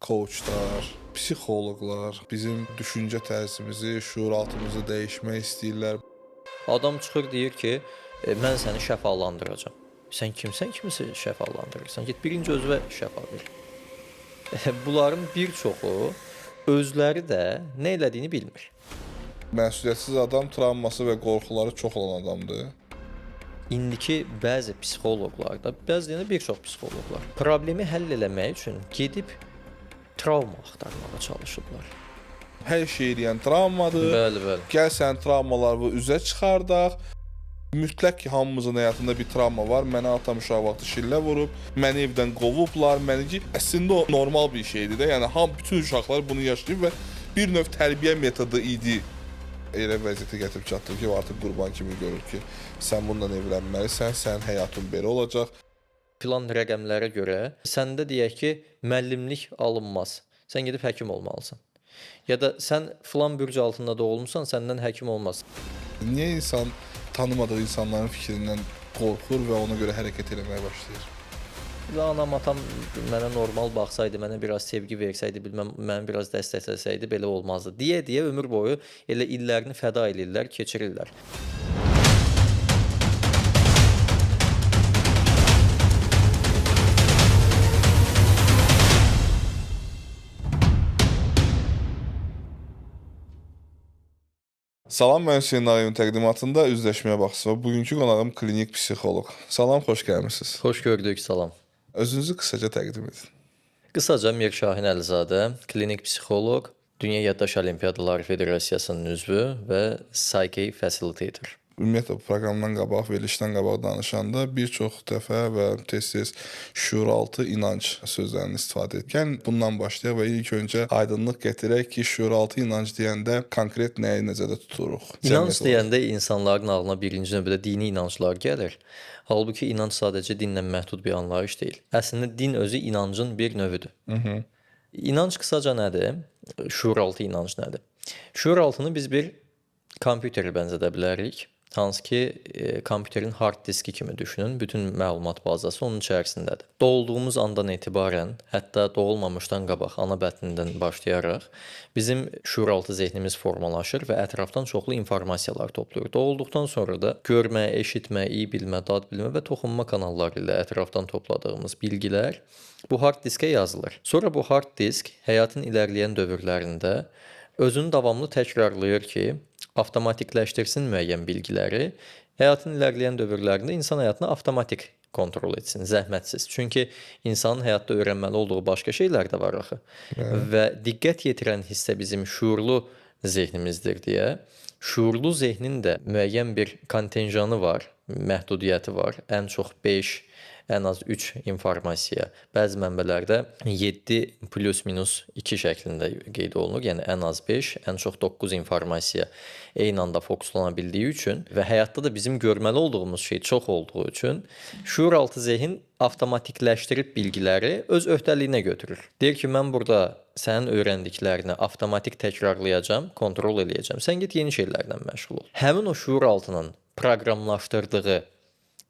Coachlar, psixoloqlar bizim düşüncə tərzimizi, şüuraltımızı dəyişmək istəyirlər. Adam çıxır deyir ki, mən səni şəfalandıracağam. Sən kimsən, kimisi şəfalandırırsan? Get birinci özünə şəfa ver. Bunların bir çoxu özləri də nə elədiyini bilmir. Məsuliyyətsiz adam travması və qorxuları çox olan adamdır. İndiki bəzi psixoloqlar da, bəzi deyəndə bir çox psixoloqlar problemi həll eləmək üçün gedib travma axtarmağa çalışıblar. Hər şey eləyən travmadır. Bəli, bəli. Gəl sənin travmalarını üzə çıxardaq. Mütləq ki, hamımızın həyatında bir travma var. Mənə atam uşaq vaxtı şillə vurub, məni evdən qovublar, məni ki, əslində o normal bir şeydir də. Yəni bütün uşaqlar bunu yaşayıb və bir növ tərbiyə metodu idi. Elə vəziyyətə gətirib çatdırır ki, artıq qurban kimi görür ki, sən bununla evlənməlisən, sənin həyatın belə olacaq. Filan rəqəmlərə görə səndə deyək ki, müəllimlik alınmaz. Sən gedib həkim olmalısan. Ya da sən filan bürc altında doğulmusan, səndən həkim olmaz. Niyə insan tanımadığı insanların fikrindən qorxur və ona görə hərəkət eləməyə başlayır? Anam, atam mənə normal baxsaydı, mənə biraz sevgi versəydi, bilməm, məni biraz dəstəkləsəydi belə olmazdı. Deyə-deyə ömür boyu elə illərini fəda eləyirlər, keçirirlər. Salam, mən Hüseyn Nağıyevin təqdimatında üzləşməyə baxsın. Bugünkü qonağım klinik psixoloq. Salam, xoş gəlmisiniz. Xoş gördük, salam. Özünüzü qısaca təqdim edin. Qısaca Mir Şahin Əlizadə, klinik psixoloq, Dünya Yaddaş Olimpiadaları Federasiyasının üzvü və Psyche Facilitator. Ümumiyyətlə, bu proqramdan qabaq, verilişdən qabaq danışanda bir çox dəfə və tez-tez şüuraltı inanc sözlərini istifadə etdik. Gəlin bundan başlayaq və ilk öncə aydınlıq gətirək ki, şüuraltı inanc deyəndə konkret nəyi nəzərdə tuturuq? İnanc deyəndə insanların ağlına birinci növbədə dini inanclar gəlir. Halbuki inanc sadəcə dinlə məhdud bir anlayış deyil. Əslində din özü inancın bir növüdür. İnanc qısaca nədir? Şüuraltı inanc nədir? Şüuraltını biz bir kompüterə bənzədə bilərik. Hansı ki, kompüterin hard diski kimi düşünün, bütün məlumat bazası onun içərisindədir. Doğulduğumuz andan etibarən, hətta doğulmamışdan qabaq, ana bətnindən başlayaraq bizim şüuraltı zehnimiz formalaşır və ətrafdan çoxlu informasiyalar toplayır. Doğulduqdan sonra da görmə, eşitmə, iyi bilmə, dad bilmə və toxunma kanalları ilə ətrafdan topladığımız bilgilər bu hard diskə yazılır. Sonra bu hard disk həyatın ilərləyən dövrlərində özünü davamlı təkrarlayır ki, avtomatikləşdirsin müəyyən bilgiləri, həyatın ilərləyən dövrlərində insan həyatını avtomatik kontrol etsin, zəhmətsiz. Çünki insanın həyatda öyrənməli olduğu başqa şeylər də var axı. Və diqqət yetirən hissə bizim şuurlu zehnimizdir deyə, şuurlu zehnin də müəyyən bir kontenjanı var, məhdudiyyəti var. Ən çox 5, ən az 3 informasiya. Bəzi mənbələrdə 7 plus minus 2 şəklində qeyd olunur. Yəni ən az 5, ən çox 9 informasiya eyni anda fokuslana bildiyi üçün və həyatda da bizim görməli olduğumuz şey çox olduğu üçün şüuraltı zehin avtomatikləşdirib bilgiləri öz öhdəliyinə götürür. Deyir ki, mən burada sənin öyrəndiklərini avtomatik təkrarlayacağam, kontrol eləyəcəm. Sən get yeni şeylərlə məşğul ol. Həmin o şüuraltının proqramlaşdırdığı,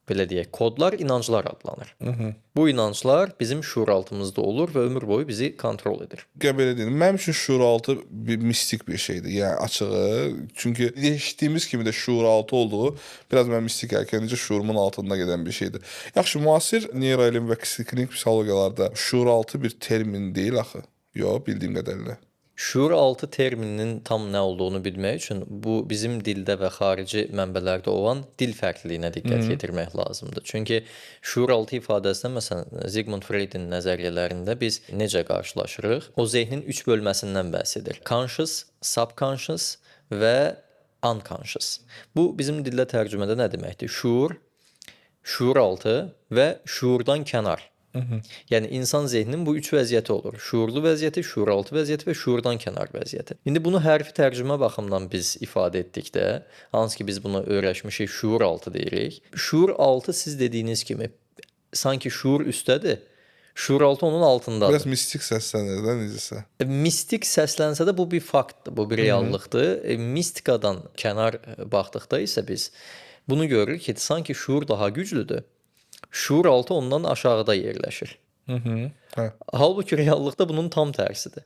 belə deyək, kodlar inanclar adlanır. Bu inanclar bizim şüuraltımızda olur və ömür boyu bizi kontrol edir. Gəl belə deyim, mənim üçün şüuraltı bir mistik bir şeydir. Yəni açığı, çünki eşitdiyimiz kimi də şüuraltı olduğu biraz mən mistik gəlkən necə şuurumun altında gedən bir şeydir. Yaxşı, müasir neyroelm və klinik psixologiyalarda şüuraltı bir termin deyil axı. Yox, bildiyim qədərilə. Şüuraltı termininin tam nə olduğunu bilmək üçün bu bizim dildə və xarici mənbələrdə olan dil fərqliliyinə diqqət yetirmək lazımdır. Çünki şüuraltı ifadəsinə məsələn Sigmund Freud'in nəzəriyyələrində biz necə qarşılaşırıq? O zehnin 3 bölməsindən bəhs edir. Conscious, subconscious və unconscious. Bu bizim dildə tərcümədə nə deməkdir? Şuur, şuuraltı və şuurdan kənar. Yəni insan zehninin bu üç vəziyyəti olur. Şuurlu vəziyyəti, şuuraltı vəziyyəti və şuurdan kənar vəziyyəti. İndi bunu hərfi tərcümə baxımından biz ifadə etdikdə, hansı ki biz bunu öyrəşmişik, şuuraltı deyirik. Şuuraltı siz dediyiniz kimi sanki şuur üstədir, şuuraltı onun altındadır. Biraz mistik səslənir də necəsə. Mistik səslənsə də bu bir faktdır, bu bir reallıqdır. Mistikadan kənar baxdıqda isə biz bunu görürük ki, sanki şuur daha güclüdür. Şuuraltı ondan aşağıda yerləşir. Hə. Halbuki reallıqda bunun tam tərsidir.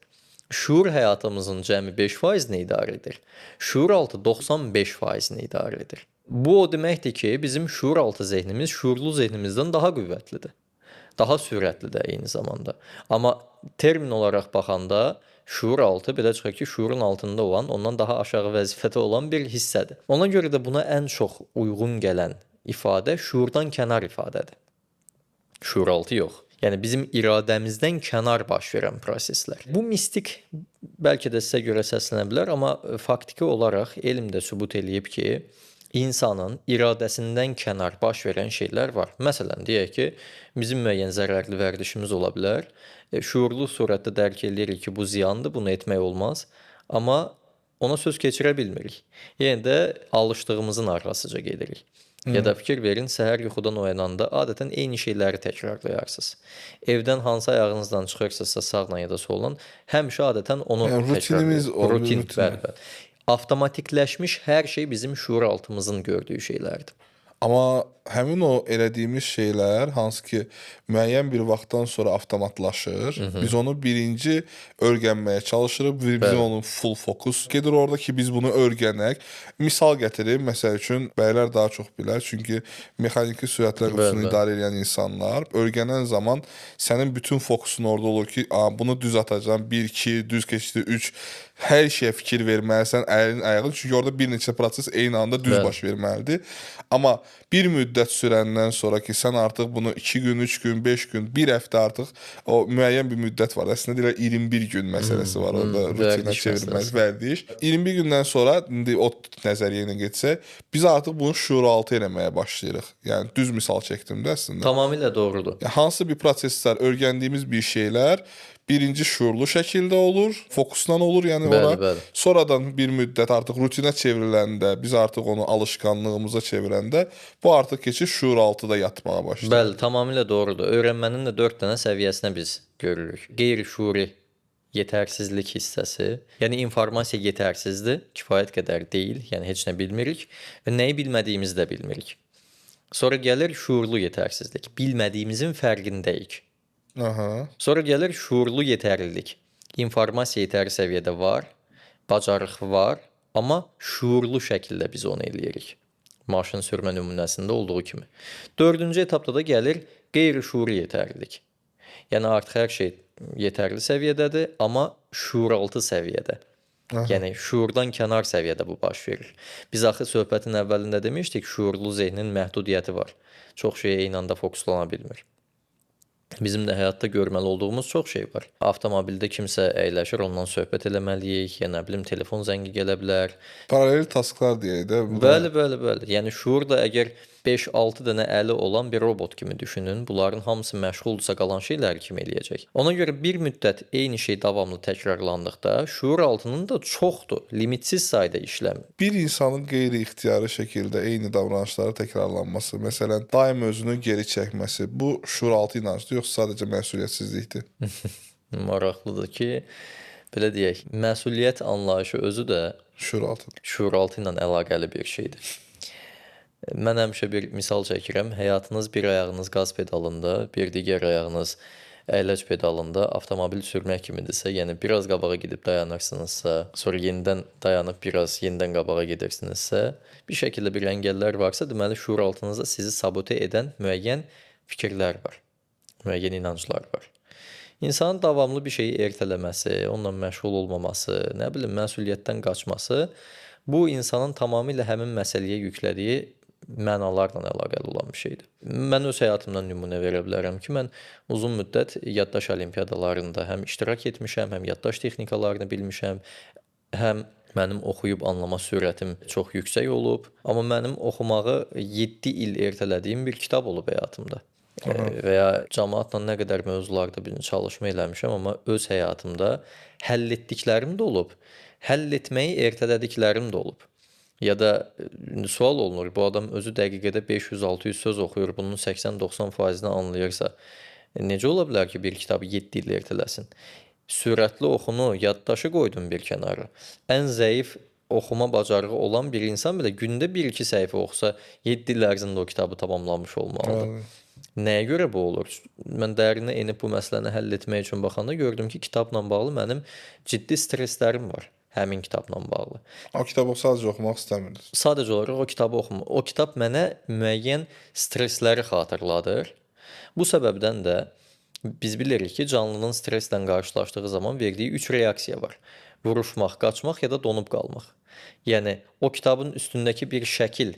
Şuur həyatımızın cəmi 5%-ni idarə edir. Şuuraltı 95%-ni idarə edir. Bu o deməkdir ki, bizim şuuraltı zehnimiz şuurlu zehnimizdən daha qüvvətlidir. Daha sürətlidir eyni zamanda. Amma termin olaraq baxanda şuuraltı belə çıxır ki, şuurun altında olan, ondan daha aşağı vəzifədə olan bir hissədir. Ona görə də buna ən çox uyğun gələn ifadə şuurdan kənar ifadədir. Şuuraltı yox. Yəni bizim iradəmizdən kənar baş verən proseslər. Bu mistik bəlkə də sizə görə səslənə bilər, amma faktiki olaraq elm də sübut eləyib ki, insanın iradəsindən kənar baş verən şeylər var. Məsələn, deyək ki, bizim müəyyən zərərli vərdişimiz ola bilər. Şuurlu surətdə dərk eləyirik ki, bu ziyandır, bunu etmək olmaz. Amma ona söz keçirə bilmirik. Yenə də alışdığımızın arxasıca gedirik. Ya da fikir verin, səhər yuxudan oyananda adətən eyni şeyləri təkrarlayarsınız. Evdən hansı ayağınızdan çıxırsınızsa, sağla ya da solla, həmişə adətən onu Yəni rutinimiz təkrarlayır. o, Rutin, rutin. bəli, bəli. Avtomatikləşmiş hər şey bizim şuur altımızın gördüyü şeylərdir. Amma həmin o elədiyimiz şeylər hansı ki müəyyən bir vaxtdan sonra avtomatlaşır. Biz onu birinci öyrənməyə çalışırıq. Bizim onun full fokus gedir orada ki biz bunu öyrənək. Misal gətirim, məsəl üçün bəylər daha çox bilər, çünki mexaniki sürətlər qutusunu idarə edən insanlar öyrənən zaman sənin bütün fokusun orada olur ki, a, bunu düz atacağam, 1 2 düz keçdi, 3, hər şeyə fikir verməlisən, əlin, ayağın, çünki orada bir neçə proses eyni anda düz baş verməlidir. Amma bir müddət sürəndən sonra ki, sən artıq bunu 2 gün, 3 gün, 5 gün, bir həftə artıq o müəyyən bir müddət var. Əslində deyirlər 21 gün məsələsi var orada rutinə vərdiş çevirmək, məsələsi. vərdiş. 21 gündən sonra indi o nəzəriyyə ilə getsək, biz artıq bunu şuuraltı eləməyə başlayırıq. Yəni düz misal çəkdim də əslində. Tamamilə doğrudur. Yəni, hansı bir proseslər, öyrəndiyimiz bir şeylər birinci şuurlu şəkildə olur, fokusla olur, yəni ora. Sonradan bir müddət artıq rutinə çevriləndə, biz artıq onu alışqanlığımıza çevirəndə bu artıq keçir şuuraltıda yatmağa başlayır. Bəli, tamamilə doğrudur. Öyrənmənin də 4 dənə səviyyəsinə biz görürük. Qeyri-şuuri yetərsizlik hissəsi, yəni informasiya yetərsizdir, kifayət qədər deyil, yəni heç nə bilmirik və nəyi bilmədiyimizi də bilmirik. Sonra gəlir şuurlu yetərsizlik. Bilmədiyimizin fərqindəyik. Sonra gəlir şuurlu yetərlilik. İnformasiya yetərli səviyyədə var, bacarıq var, amma şuurlu şəkildə biz onu eləyirik. Maşın sürmə nümunəsində olduğu kimi. Dördüncü etapda da gəlir qeyri-şuuri yetərlilik. Yəni artıq hər şey yetərli səviyyədədir, amma şuuraltı səviyyədə. Yəni şuurdan kənar səviyyədə bu baş verir. Biz axı söhbətin əvvəlində demişdik, şuurlu zehnin məhdudiyyəti var. Çox şeyə eyni anda fokuslana bilmir. Bizim də həyatda görməli olduğumuz çox şey var. Avtomobildə kimsə əyləşir, ondan söhbət eləməliyik, ya nə bilim telefon zəngi gələ bilər. Paralel tasklar deyək də. Bəli, bəli, bəli. Yəni şuur da əgər 5-6 dənə əli olan bir robot kimi düşünün, bunların hamısı məşğuldursa qalan şeyləri kim eləyəcək? Ona görə bir müddət eyni şey davamlı təkrarlandıqda şuur altının da çoxdur, limitsiz sayda işləm. Bir insanın qeyri-ixtiyari şəkildə eyni davranışları təkrarlanması, məsələn, daim özünü geri çəkməsi, bu şuuraltı inancdır, yoxsa sadəcə məsuliyyətsizlikdir? Maraqlıdır ki, belə deyək, məsuliyyət anlayışı özü də şuuraltı. Şuuraltı ilə əlaqəli bir şeydir. Mən həmişə bir misal çəkirəm. Həyatınız bir ayağınız qaz pedalında, bir digər ayağınız əyləc pedalında avtomobil sürmək kimidirsə, yəni biraz qabağa gedib dayanırsınızsa, sonra yenidən dayanıb biraz yenidən qabağa gedirsinizsə, bir şəkildə bir əngəllər varsa, deməli şuuraltınızda sizi sabote edən müəyyən fikirlər var, müəyyən inanclar var. İnsanın davamlı bir şeyi ertələməsi, onunla məşğul olmaması, nə bilim, məsuliyyətdən qaçması, bu insanın tamamilə həmin məsələyə yüklədiyi mənalarla əlaqəli olan bir şeydir. Mən öz həyatımdan nümunə verə bilərəm ki, mən uzun müddət yaddaş olimpiyadalarında həm iştirak etmişəm, həm yaddaş texnikalarını bilmişəm, həm mənim oxuyub anlama sürətim çox yüksək olub, amma mənim oxumağı 7 il ertələdiyim bir kitab olub həyatımda. Və ya cəmaatla nə qədər mövzularda bir çalışma eləmişəm, amma öz həyatımda həll etdiklərim də olub, həll etməyi ertələdiklərim də olub. Ya da sual olunur, bu adam özü dəqiqədə 500-600 söz oxuyur, bunun 80-90%-ni anlayırsa, necə ola bilər ki, bir kitabı 7 il ertələsin? Sürətli oxunu, yaddaşı qoydum bir kənara. Ən zəif oxuma bacarığı olan bir insan belə gündə 1-2 səhifə oxusa, 7 il ərzində o kitabı tamamlamış olmalıdır. Nəyə görə bu olur? Mən dərinə enib bu məsələni həll etmək üçün baxanda gördüm ki, kitabla bağlı mənim ciddi stresslərim var həmin kitabla bağlı. O kitabı sadəcə oxumaq istəmirdiniz. Sadəcə olaraq o kitabı oxuma. O kitab mənə müəyyən stressləri xatırladır. Bu səbəbdən də biz bilirik ki, canlının stresslə qarşılaşdığı zaman verdiyi 3 reaksiya var. Vuruşmaq, qaçmaq ya da donub qalmaq. Yəni o kitabın üstündəki bir şəkil,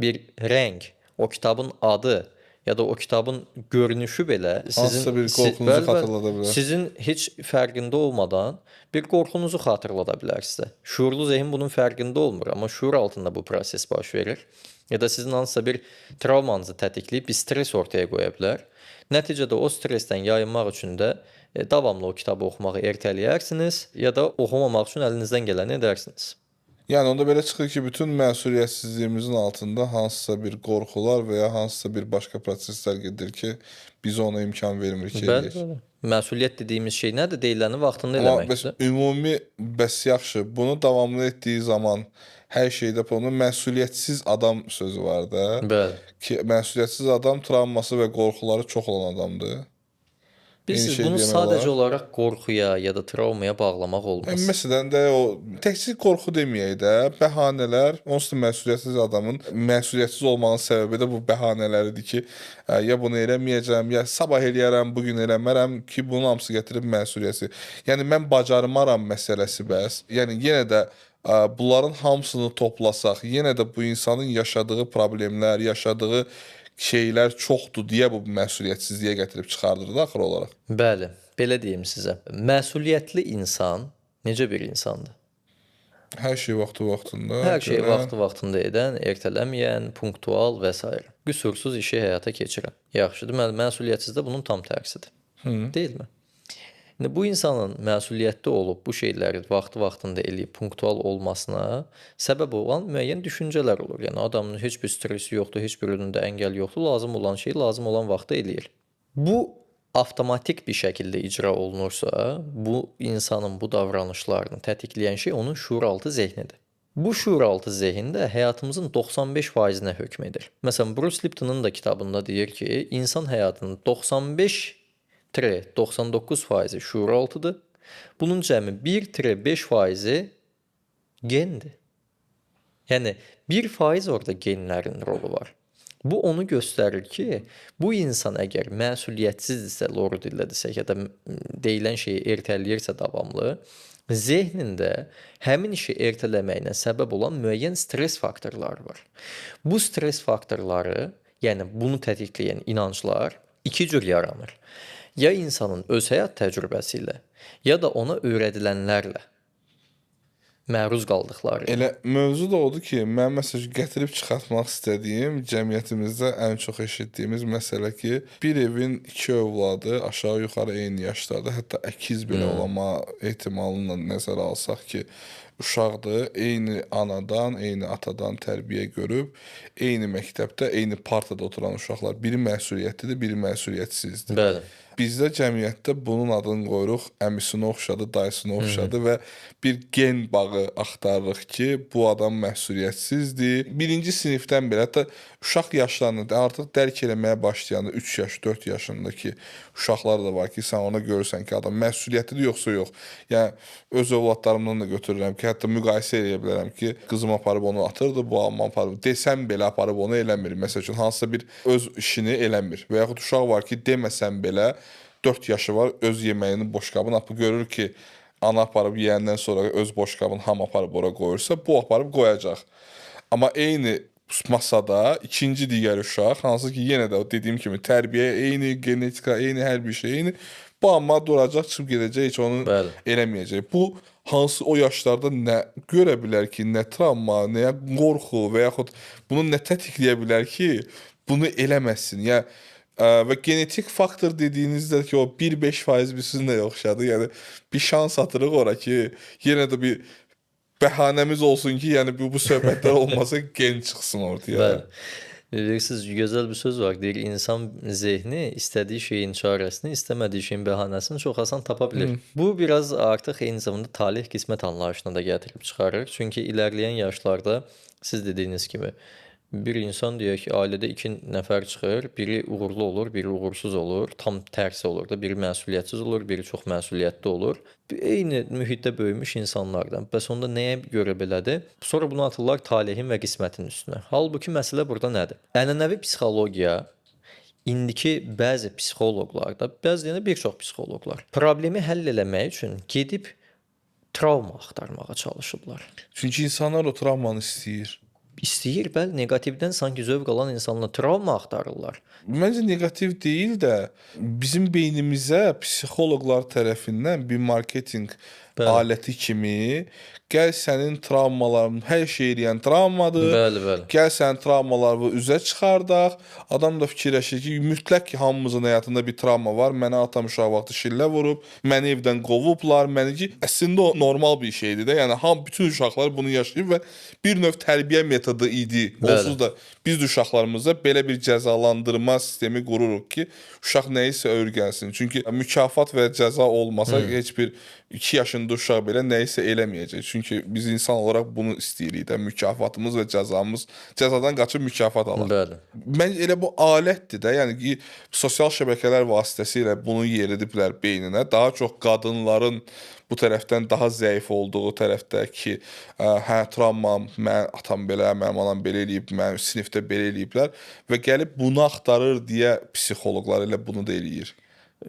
bir rəng, o kitabın adı ya da o kitabın görünüşü belə sizin hansısa bir qorxunuzu xatırlada bilər. Sizin heç fərqində olmadan bir qorxunuzu xatırlada bilər sizə. Şuurlu zehin bunun fərqində olmur, amma şuur altında bu proses baş verir. Ya da sizin hansısa bir travmanızı tətikləyib bir stres ortaya qoya bilər. Nəticədə o stressdən yayınmaq üçün də davamlı o kitabı oxumağı ertələyərsiniz ya da oxumamaq üçün əlinizdən gələni edərsiniz. Yəni onda belə çıxır ki, bütün məsuliyyətsizliyimizin altında hansısa bir qorxular və ya hansısa bir başqa proseslər gedir ki, bizə ona imkan vermir ki, Bəli, eləyək. bəli. Məsuliyyət dediyimiz şey nədir? Deyiləni vaxtında Amma bəs eləməkdir. ümumi, bəs yaxşı, bunu davamlı etdiyi zaman hər şeydə bunu məsuliyyətsiz adam sözü var da. Bəli. Ki məsuliyyətsiz adam travması və qorxuları çox olan adamdır. Bilirsiniz, şey bunu demək sadəcə olar. olaraq qorxuya ya da travmaya bağlamaq olmaz. Məsələn də o təkcə qorxu deməyək də, bəhanələr, onsuz da məsuliyyətsiz adamın məsuliyyətsiz olmağın səbəbi də bu bəhanələridir ki, ya bunu eləməyəcəm, ya sabah eləyərəm, bu gün eləmərəm ki, bunun hamısı gətirib məsuliyyətsiz. Yəni mən bacarmaram məsələsi bəs. Yəni yenə də bunların hamısını toplasaq, yenə də bu insanın yaşadığı problemlər, yaşadığı şeylər çoxdur deyə bu məsuliyyətsizliyə gətirib çıxardır da axır olaraq. Bəli, belə deyim sizə. Məsuliyyətli insan necə bir insandır? Hər şey vaxtı-vaxtında. Hər şeyi görən. vaxtı-vaxtında edən, ertələməyən, punktual və s. Qüsursuz işi həyata keçirən. Yaxşı, deməli məsuliyyətsiz də bunun tam tərsidir. Deyilmi? İndi bu insanın məsuliyyətli olub bu şeyləri vaxtı-vaxtında eləyib punktual olmasına səbəb olan müəyyən düşüncələr olur. Yəni adamın heç bir stresi yoxdur, heç bir önündə əngəl yoxdur, lazım olan şeyi lazım olan vaxtda eləyir. Bu avtomatik bir şəkildə icra olunursa, bu insanın bu davranışlarını tətikləyən şey onun şuuraltı zehnidir. Bu şuuraltı zehin də həyatımızın 95%-nə hökm edir. Məsələn, Bruce Liptonun da kitabında deyir ki, insan həyatının 95-99% şuuraltıdır. Bunun cəmi 1-5% gendir. Yəni 1% orada genlərin rolu var. Bu onu göstərir ki, bu insan əgər məsuliyyətsizdirsə, loru dillə desək, ya da deyilən şeyi ertələyirsə davamlı, zehnində həmin işi ertələməyinə səbəb olan müəyyən stres faktorları var. Bu stres faktorları, yəni bunu tətikləyən inanclar iki cür yaranır. Ya insanın öz həyat təcrübəsi ilə, ya da ona öyrədilənlərlə məruz qaldıqları. Elə mövzu da odur ki, mən məsələn gətirib çıxartmaq istədiyim cəmiyyətimizdə ən çox eşitdiyimiz məsələ ki, bir evin iki övladı aşağı-yuxarı eyni yaşlarda, hətta əkiz belə olma ehtimalını nəzərə alsaq ki, uşaqdır, eyni anadan, eyni atadan tərbiyə görüb, eyni məktəbdə, eyni partada oturan uşaqlar, biri məsuliyyətlidir, biri məsuliyyətsizdir. Bəli. Bizdə cəmiyyətdə bunun adını qoyuruq, əmisini oxşadı, dayısını oxşadı və bir gen bağı axtarırıq ki, bu adam məsuliyyətsizdir. Birinci sinifdən belə, hətta uşaq yaşlarında artıq dərk eləməyə başlayanda 3 yaş, 4 yaşındakı uşaqlar da var ki, sən ona görürsən ki, adam məsuliyyətlidir yoxsa yox. Yəni öz övladlarımdan da götürürəm ki, hətta müqayisə eləyə bilərəm ki, qızım aparıb onu atırdı, bu amma aparıb desəm belə aparıb onu eləmir. Məsəl üçün hansısa bir öz işini eləmir və yaxud uşaq var ki, deməsən belə 4 yaşı var, öz yeməyini boşqabını apı görür ki, ana aparıb yeyəndən sonra öz boşqabını hamı aparıb ora qoyursa, bu aparıb qoyacaq. Amma eyni masada ikinci digər uşaq, hansı ki yenə də o dediyim kimi tərbiyə eyni, genetika eyni, hər bir şey eyni. Bu amma duracaq, çıxıb gedəcək, heç onu Bəli. eləməyəcək. Bu hansı o yaşlarda nə görə bilər ki, nə travma, nə qorxu və yaxud bunu nə tətikləyə bilər ki, bunu eləməsin. Yəni və genetik faktor dediyinizdə ki, o 1-5% bir sizinlə oxşadı. Yəni bir şans atırıq ora ki, yenə də bir bəhanəmiz olsun ki, yəni bu söhbətlər olmasa gen çıxsın ortaya. Bəli. Bilirsiniz, gözəl bir söz var. Deyir, insan zehni istədiyi şeyin çarəsini, istəmədiyi şeyin bəhanəsini çox asan tapa bilir. Bu biraz artıq eyni zamanda talih qismət anlayışına da gətirib çıxarır. Çünki ilerləyən yaşlarda siz dediyiniz kimi Bir insan deyək ki, ailədə 2 nəfər çıxır, biri uğurlu olur, biri uğursuz olur, tam tərsi olur da, biri məsuliyyətsiz olur, biri çox məsuliyyətli olur. Eyni mühitdə böyümüş insanlardan. Bəs onda nəyə görə belədir? Sonra bunu atırlar talehin və qismətin üstünə. Halbuki məsələ burada nədir? Ənənəvi psixologiya indiki bəzi psixoloqlar da, bəzi deyəndə bir çox psixoloqlar problemi həll eləmək üçün gedib travma axtarmağa çalışıblar. Çünki insanlar o travmanı istəyir. İstəyir, bəli, neqativdən sanki zövq alan insanlar travma axtarırlar. Məncə neqativ deyil də bizim beynimizə psixoloqlar tərəfindən bir marketinq aləti kimi gəl sənin travmaların, hər şey eləyən travmadır. Bəli, bəli. Gəl sənin travmalarını üzə çıxardaq. Adam da fikirləşir ki, mütləq ki, hamımızın həyatında bir travma var. Mənə atam uşaq vaxtı şillə vurub, məni evdən qovublar, məni ki, əslində o normal bir şeydir də. Yəni bütün uşaqlar bunu yaşayıb və bir növ tərbiyə metodu idi. Bəli. Onsuz da biz də uşaqlarımıza belə bir cəzalandırma sistemi qururuq ki, uşaq nəyisə öyrənsin. Çünki mükafat və cəza olmasa heç bir 2 yaşında uşaq belə nəyisə eləməyəcək. Çünki biz insan olaraq bunu istəyirik də, mükafatımız və cəzamız, cəzadan qaçıb mükafat alaq. Bəli. Məncə elə bu alətdir də, yəni ki, sosial şəbəkələr vasitəsilə bunu yeridiblər beyninə. Daha çox qadınların bu tərəfdən daha zəif olduğu tərəfdə ki, hə, travmam, mən atam belə, mənim anam belə eləyib, mənim sinifdə belə eləyiblər və gəlib bunu axtarır deyə psixoloqlar elə bunu da eləyir.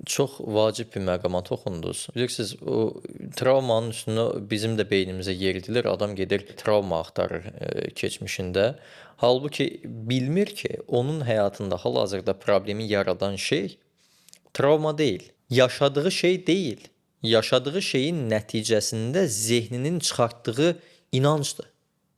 Çox vacib bir məqama toxundunuz. Bilirsiniz, o travmanın üstünə bizim də beynimizə yeridilir. Adam gedir travma axtarır keçmişində. Halbuki bilmir ki, onun həyatında hal-hazırda problemi yaradan şey travma deyil. Yaşadığı şey deyil. Yaşadığı şeyin nəticəsində zehninin çıxartdığı inancdır.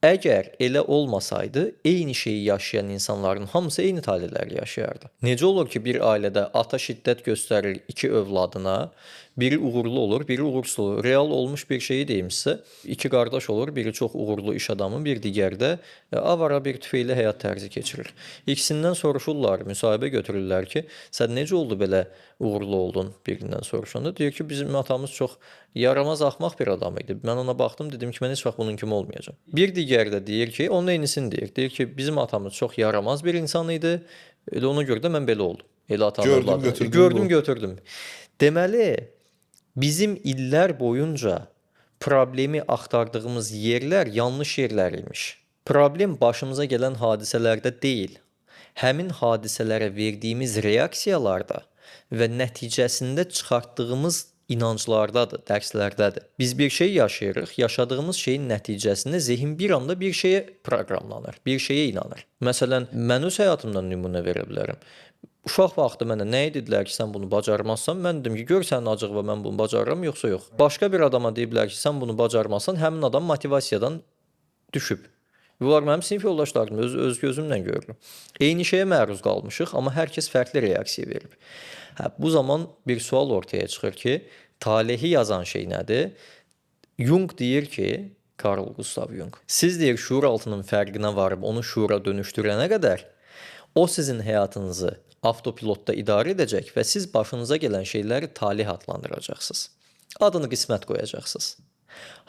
Əgər elə olmasaydı, eyni şeyi yaşayan insanların hamısı eyni taleləri yaşayardı. Necə olur ki, bir ailədə ata şiddət göstərir iki övladına, biri uğurlu olur, biri uğursuz olur. Real olmuş bir şeyi deyim sizə, iki qardaş olur, biri çox uğurlu iş adamı, bir digəri də avara bir tüfeyli həyat tərzi keçirir. İkisindən soruşurlar, müsahibə götürürlər ki, sən necə oldu belə uğurlu oldun birindən soruşanda. Deyir ki, bizim atamız çox yaramaz, axmaq bir adam idi. Mən ona baxdım, dedim ki, mən heç vaxt bunun kimi olmayacağam. Bir digəri də deyir ki, onun eynisini deyir. Deyir ki, bizim atamız çox yaramaz bir insan idi. Elə ona görə də mən belə oldum. Elə atamın Gördüm, övladı. götürdüm Gördüm, bu. götürdüm. Deməli, bizim illər boyunca problemi axtardığımız yerlər yanlış yerlər imiş. Problem başımıza gələn hadisələrdə deyil, həmin hadisələrə verdiyimiz reaksiyalarda və nəticəsində çıxartdığımız inanclardadır, dərslərdədir. Biz bir şey yaşayırıq, yaşadığımız şeyin nəticəsində zehin bir anda bir şeyə proqramlanır, bir şeyə inanır. Məsələn, mən öz həyatımdan nümunə verə bilərəm. Uşaq vaxtı mənə nə dedilər ki, sən bunu bacarmazsan, mən dedim ki, gör sənin acığı var, mən bunu bacarıram yoxsa yox. Başqa bir adama deyiblər ki, sən bunu bacarmazsan, həmin adam motivasiyadan düşüb. Bunlar mənim sinif yoldaşlarım, öz gözümlə görürəm. Eyni şeyə məruz qalmışıq, amma hər kəs fərqli reaksiya verib. Hə, bu zaman bir sual ortaya çıxır ki, talehi yazan şey nədir? Jung deyir ki, Carl Gustav Jung, siz deyir şuur altının fərqinə varıb onu şuura dönüşdürənə qədər o sizin həyatınızı avtopilotda idarə edəcək və siz başınıza gələn şeyləri talih adlandıracaqsınız. Adını qismət qoyacaqsınız.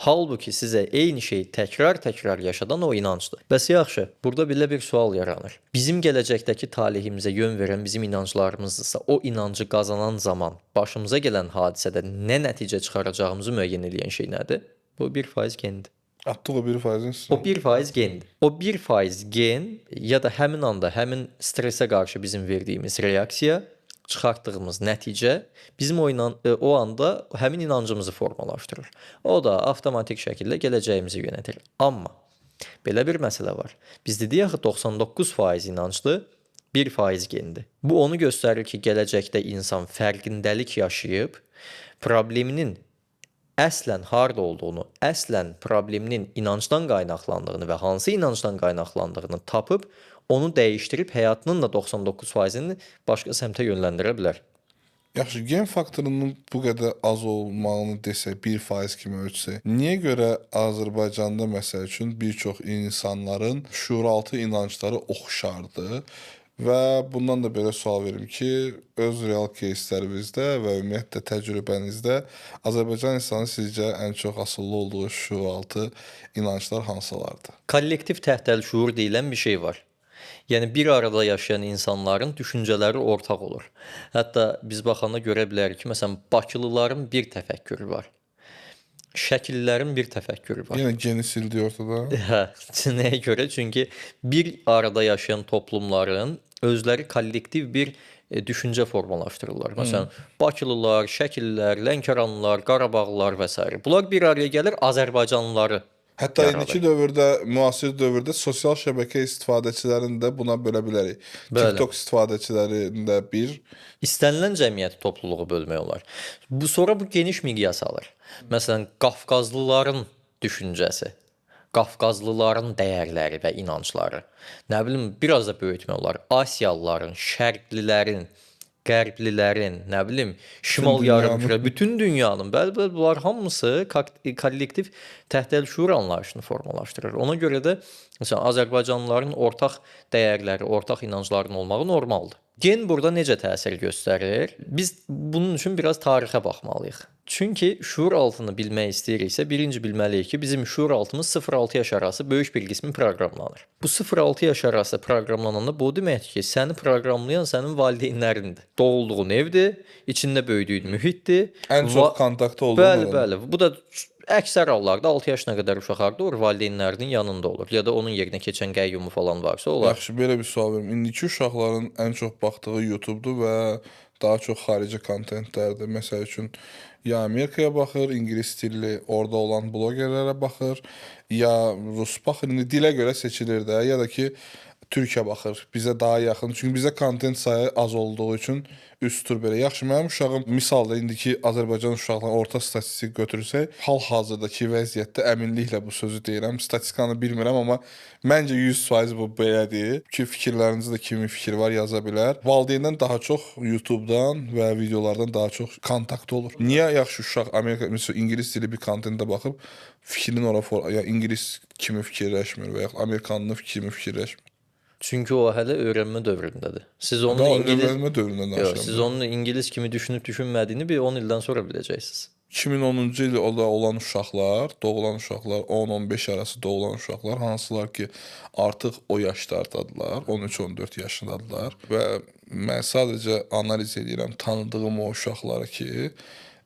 Halbuki sizə eyni şeyi təkrar-təkrar yaşadan o inancdır. Bəs yaxşı, burada belə bir sual yaranır. Bizim gələcəkdəki talihimizə yön verən bizim inanclarımızdırsa, o inancı qazanan zaman başımıza gələn hadisədə nə nəticə çıxaracağımızı müəyyən eləyən şey nədir? Bu 1% gendir. Atdıq o 1%-in O üstünə. 1% gendir. O 1% gen ya da həmin anda həmin stresə qarşı bizim verdiyimiz reaksiya, çıxartdığımız nəticə bizim o anda həmin inancımızı formalaşdırır. O da avtomatik şəkildə gələcəyimizi yönədir. Amma belə bir məsələ var. Biz dedik axı 99% inanclı, 1% gendir. Bu onu göstərir ki, gələcəkdə insan fərqindəlik yaşayıb, probleminin əslən harda olduğunu, əslən probleminin inancdan qaynaqlandığını və hansı inancdan qaynaqlandığını tapıb, onu dəyişdirib həyatının da 99%-ni başqa səmtə yönləndirə bilər. Yaxşı, gen faktorunun bu qədər az olmağını desək, 1% kimi ölçsək, niyə görə Azərbaycanda məsəl üçün bir çox insanların şuuraltı inancları oxşardır? Və bundan da belə sual verim ki, öz real кейslərinizdə və ümumiyyətlə təcrübənizdə Azərbaycan insanı sizcə ən çox asılı olduğu şuuraltı inanclar hansılardır? Kollektiv təhtəl şuur deyilən bir şey var. Yəni bir arada yaşayan insanların düşüncələri ortaq olur. Hətta biz baxanda görə bilərik ki, məsələn, Bakılıların bir təfəkkürü var. Şəkililərin bir təfəkkürü var. Yenə geni sildi ortada. Hə, nəyə görə? Çünki bir arada yaşayan toplumların özləri kollektiv bir düşüncə formalaşdırırlar. Məsələn, Bakılılar, Şəkililər, Lənkəranlılar, Qarabağlılar və sair. Bunlar bir araya gəlir, Azərbaycanlıları Hətta yaradır. indiki dövrdə, müasir dövrdə sosial şəbəkə istifadəçilərini də buna bölə bilərik. Bəli. TikTok istifadəçilərinin də bir İstənilən cəmiyyət topluluğu bölmək olar. Bu sonra bu geniş miqyas alır. Məsələn, Qafqazlıların düşüncəsi, Qafqazlıların dəyərləri və inancları. Nə bilim, biraz da böyütmək olar. Asiyalıların, Şərqlilərin, Qərblilərin, nə bilim, Şimal yarımkürə, bütün dünyanın, bəli, bəli, bunlar hamısı kollektiv təhtəl şüur anlayışını formalaşdırır. Ona görə də məsələn, Azərbaycanlıların ortaq dəyərləri, ortaq inanclarının olmağı normaldır. Gen burada necə təsir göstərir? Biz bunun üçün biraz tarixə baxmalıyıq. Çünki şüur altını bilmək istəyiriksə, birinci bilməliyik ki, bizim şüur altımız 0-6 yaş arası böyük bir qismi proqramlanır. Bu 0-6 yaş arası proqramlananda bu deməkdir ki, səni proqramlayan sənin valideynlərindir. Doğulduğun evdir, içində böyüdüyün mühitdir. Ən çox kontaktda olduğun Bəli, olanı. bəli. Bu da əksər hallarda 6 yaşına qədər uşaq harda olur? Valideynlərinin yanında olur. Ya da onun yerinə keçən qəyyumu falan varsa, olar. Yaxşı, belə bir sual verim. İndiki uşaqların ən çox baxdığı YouTube-dur və daha çox xarici kontentlərdir. Məsəl üçün, ya Amerikaya baxır, ingilis dilli orada olan blogerlərə baxır, ya rus baxır. İndi dilə görə seçilir də, ya da ki Türkiyə baxır. Bizə daha yaxın. Çünki bizə kontent sayı az olduğu üçün üst tur belə. Yaxşı, mənim uşağım misalda indiki Azərbaycan uşaqlarının orta statistik götürsək, hal-hazırdakı vəziyyətdə əminliklə bu sözü deyirəm. Statistikanı bilmirəm, amma məncə 100% bu belədir ki, fikirlərinizdə də kimin fikri var yaza bilər. Valideyndən daha çox YouTube-dan və videolardan daha çox kontakt olur. Niyə yaxşı uşaq Amerika, məsələn, ingilis dili bir kontentə baxıb fikrinin ora, yəni ingilis kimi fikirləşmir və yaxud amerikanlı kimi fikirləşmir? Çünki o hələ öyrənmə dövründədir. Siz onun Daha ingilis öyrənmə dövründən Yox, danışıram. siz onun ingilis kimi düşünüb düşünmədiyini bir 10 ildən sonra biləcəksiniz. 2010-cu il olan uşaqlar, doğulan uşaqlar, 10-15 arası doğulan uşaqlar, hansılar ki artıq o yaşlardadılar, 13-14 yaşındadılar və mən sadəcə analiz edirəm tanıdığım o uşaqları ki,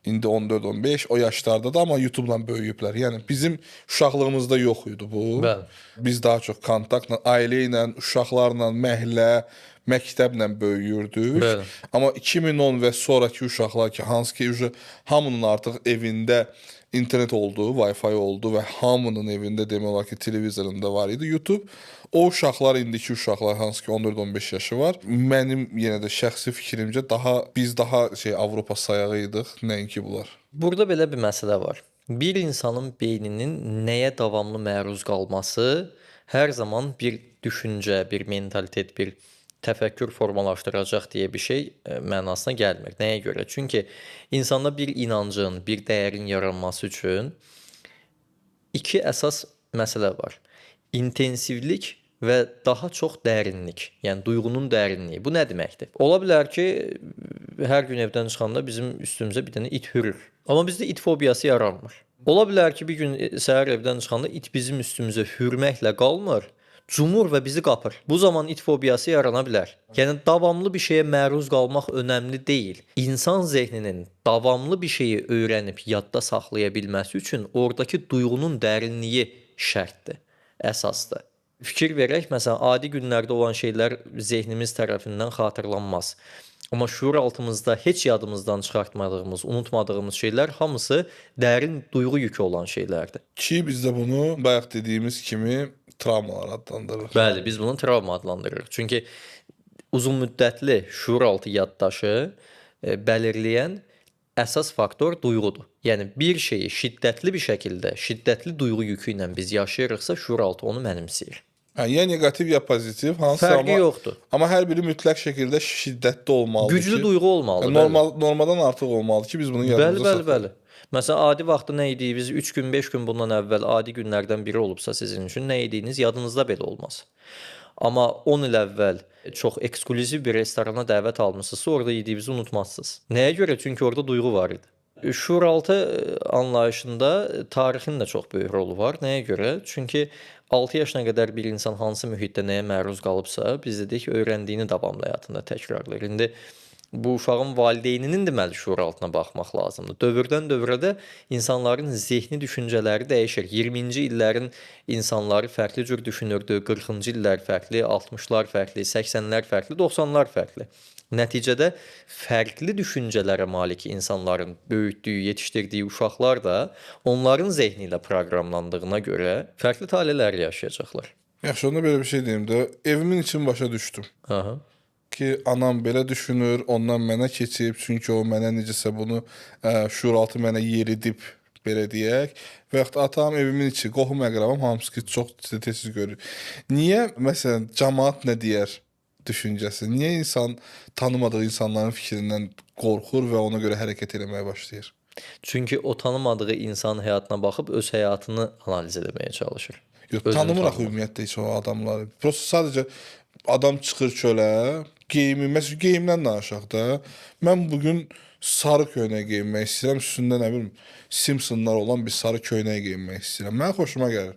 indi 14-15 o yaşlarda da, amma YouTube-la böyüyüblər. Yəni bizim uşaqlığımızda yox idi bu. Bəli. Biz daha çox kontaktla, ailə ilə, uşaqlarla, məhəllə, məktəblə böyüyürdük. Bəli. Amma 2010 və sonrakı uşaqlar ki, hansı ki hamının artıq evində internet oldu, Wi-Fi oldu və hamının evində demək olar ki, televizorunda var idi YouTube. O uşaqlar, indiki uşaqlar, hansı ki 14-15 yaşı var, mənim yenə də şəxsi fikrimcə daha biz daha Avropa sayağı idik, nəinki bunlar. Burada belə bir məsələ var. Bir insanın beyninin nəyə davamlı məruz qalması hər zaman bir düşüncə, bir mentalitet, bir təfəkkür formalaşdıracaq deyə bir şey mənasına gəlmir. Nəyə görə? Çünki insanda bir inancın, bir dəyərin yaranması üçün iki əsas məsələ var. İntensivlik və daha çox dərinlik, yəni duyğunun dərinliyi. Bu nə deməkdir? Ola bilər ki, hər gün evdən çıxanda bizim üstümüzə bir dənə it hürür. Amma bizdə it fobiyası yaranmır. Ola bilər ki, bir gün səhər evdən çıxanda it bizim üstümüzə hürməklə qalmır, cumur və bizi qapır. Bu zaman it fobiyası yarana bilər. Yəni davamlı bir şeyə məruz qalmaq önəmli deyil. İnsan zehninin davamlı bir şeyi öyrənib yadda saxlaya bilməsi üçün oradakı duyğunun dərinliyi şərtdir, əsasdır. Fikir verək, məsələn, adi günlərdə olan şeylər zehnimiz tərəfindən xatırlanmaz. Amma şüur altımızda heç yadımızdan çıxartmadığımız, unutmadığımız şeylər hamısı dərin duyğu yükü olan şeylərdir. Ki biz də bunu bayaq dediyimiz kimi travmalar adlandırırıq. Bəli, biz bunu travma adlandırırıq. Çünki uzun müddətli şüur altı yaddaşı belirləyən əsas faktor duyğudur. Yəni bir şeyi şiddətli bir şəkildə, şiddətli duyğu yükü ilə biz yaşayırıqsa, şüur altı onu mənimsəyir. Hə, ya neqativ ya pozitiv, hansı Fərqi amma yoxdur. Amma hər biri mütləq şəkildə şiddətli olmalıdır Güclü ki, duyğu olmalıdır. Normal normadan artıq olmalıdır ki, biz bunu yadımızda Bəli, bəli, saxlayaq. bəli. Məsələn, adi vaxtda nə yediyiniz 3 gün, 5 gün bundan əvvəl adi günlərdən biri olubsa sizin üçün nə yediyiniz yadınızda belə olmaz. Amma 10 il əvvəl çox eksklüziv bir restorana dəvət almısınızsa, orada yediyinizi unutmazsınız. Nəyə görə? Çünki orada duyğu var idi. Şuuraltı anlayışında tarixin də çox böyük rolu var. Nəyə görə? Çünki 6 yaşına qədər bir insan hansı mühitdə nəyə məruz qalıbsa, biz dedik, öyrəndiyini davamlı həyatında təkrarlayır. İndi bu uşağın valideyninin deməli şuuraltına baxmaq lazımdır. Dövrdən dövrə də insanların zehni düşüncələri dəyişir. 20-ci illərin insanları fərqli cür düşünürdü, 40-cı illər fərqli, 60-lar fərqli, 80-lər fərqli, 90-lar fərqli. Nəticədə fərqli düşüncələrə malik insanların böyütdüyü, yetişdirdiyi uşaqlar da onların zehni ilə proqramlandığına görə fərqli talelər yaşayacaqlar. Yaxşı, onda belə bir şey deyim də. Evimin için başa düşdüm. Aha. Ki anam belə düşünür, ondan mənə keçib, çünki o mənə necəsə bunu şuuraltı mənə yeridib, belə deyək. Və yaxud atam, evimin içi, qohum əqrabam hamısı ki çox tez-tez görür. Niyə məsələn cəmaət nə deyər düşüncəsi? Niyə insan tanımadığı insanların fikrindən qorxur və ona görə hərəkət eləməyə başlayır? Çünki o tanımadığı insanın həyatına baxıb öz həyatını analiz etməyə çalışır. Yox, tanımır axı ümumiyyətlə heç o adamları. Prosta sadəcə adam çıxır çölə, geyimi, məsələn geyimdən danışaq da. Mən bu gün sarı köynək geyinmək istəyirəm, üstündə nə bilim Simpsonlar olan bir sarı köynək geyinmək istəyirəm. Mənə xoşuma gəlir.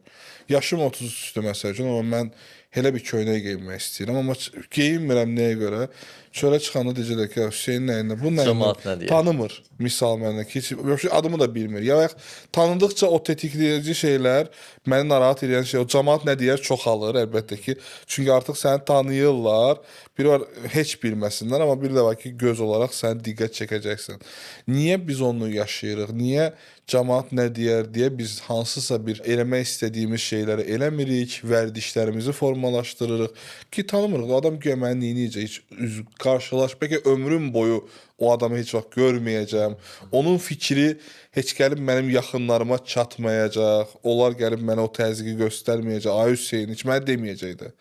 Yaşım 33-dür məsəl üçün, amma mən elə bir köynək geyinmək istəyirəm, amma geyinmirəm nəyə görə? Çölə çıxanda deyəcəklər ki, Hüseyn nəyində, bu nəyində tanımır. Misal mənə ki, heç adımı da bilmir. Ya tanıdıqca o tetikləyici şeylər, məni narahat edən şey, o cəmaət nə deyər çoxalır əlbəttə ki. Çünki artıq səni tanıyırlar. Bir var heç bilməsinlər, amma bir də var ki, göz olaraq sən diqqət çəkəcəksən. Niyə biz onu yaşayırıq? Niyə cəmaət nə deyər deyə biz hansısa bir eləmək istədiyimiz şeyləri eləmirik, vərdişlərimizi formalaşdırırıq ki, tanımırıq. O adam güya məni neyniyəcək, heç üz qarşılaş, bəlkə ömrüm boyu o adamı heç vaxt görməyəcəm. Onun fikri heç gəlib mənim yaxınlarıma çatmayacaq. Onlar gəlib mənə o təzyiqi göstərməyəcək. Ay Hüseyn, heç mənə deməyəcək də.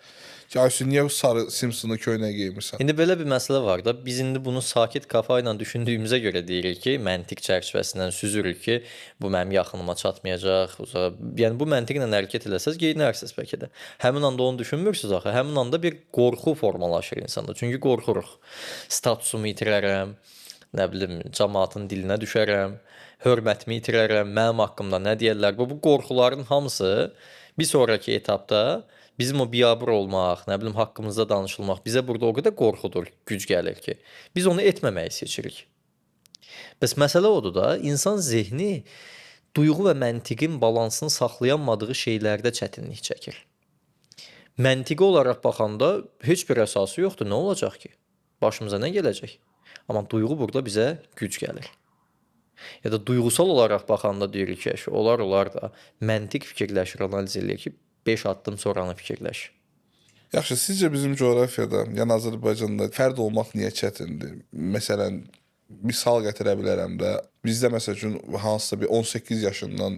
Ki, ay Hüseyn, niyə bu sarı Simpsonlu köynək geyinmirsən? İndi belə bir məsələ var da, biz indi bunu sakit kafa ilə düşündüyümüzə görə deyirik ki, məntiq çərçivəsindən süzürük ki, bu mənim yaxınıma çatmayacaq, uzağa. Yəni bu məntiqlə hərəkət eləsəz geyinərsiniz bəlkə də. Həmin anda onu düşünmürsünüz axı. Həmin anda bir qorxu formalaşır insanda. Çünki qorxuruq. Statusumu itirərəm, nə bilim, cəmaatın dilinə düşərəm, hörmətimi itirərəm, mənim haqqımda nə deyərlər. Bu qorxuların hamısı bir sonraki etapda bizim o biabır olmaq, nə bilim, haqqımızda danışılmaq bizə burada o qədər qorxudur, güc gəlir ki, biz onu etməməyi seçirik. Bəs məsələ odur da, insan zehni duyğu və məntiqin balansını saxlayamadığı şeylərdə çətinlik çəkir. Məntiqi olaraq baxanda heç bir əsası yoxdur, nə olacaq ki? Başımıza nə gələcək? Amma duyğu burada bizə güc gəlir. Ya da duyğusal olaraq baxanda deyirik ki, olar da məntiq fikirləşir, analiz eləyir ki, 5 addım sonranı fikirləş. Yaxşı, sizcə bizim coğrafiyada, yəni Azərbaycanda fərd olmaq niyə çətindir? Məsələn, misal gətirə bilərəm də. Bizdə məsəl üçün hansısa bir 18 yaşından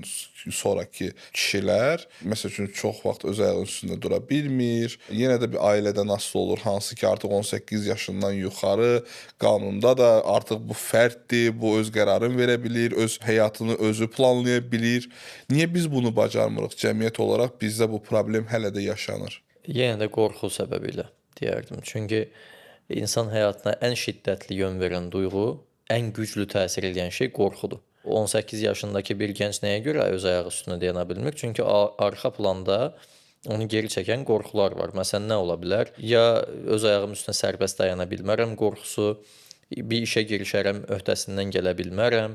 sonrakı kişilər məsəl üçün çox vaxt öz ayağının üstündə dura bilmir. Yenə də bir ailədən asılı olur, hansı ki artıq 18 yaşından yuxarı qanunda da artıq bu fərddir, bu öz qərarını verə bilir, öz həyatını özü planlaya bilir. Niyə biz bunu bacarmırıq cəmiyyət olaraq? Bizdə bu problem hələ də yaşanır. Yenə də qorxu səbəbilə deyərdim. Çünki insan həyatına ən şiddətli yön verən duyğu, ən güclü təsir edən şey qorxudur. 18 yaşındakı bir gənc nəyə görə öz ayağı üstünə dayana bilmir? Çünki arxa planda onu geri çəkən qorxular var. Məsələn, nə ola bilər? Ya öz ayağım üstünə sərbəst dayana bilmərəm qorxusu, bir işə girişərəm, öhdəsindən gələ bilmərəm,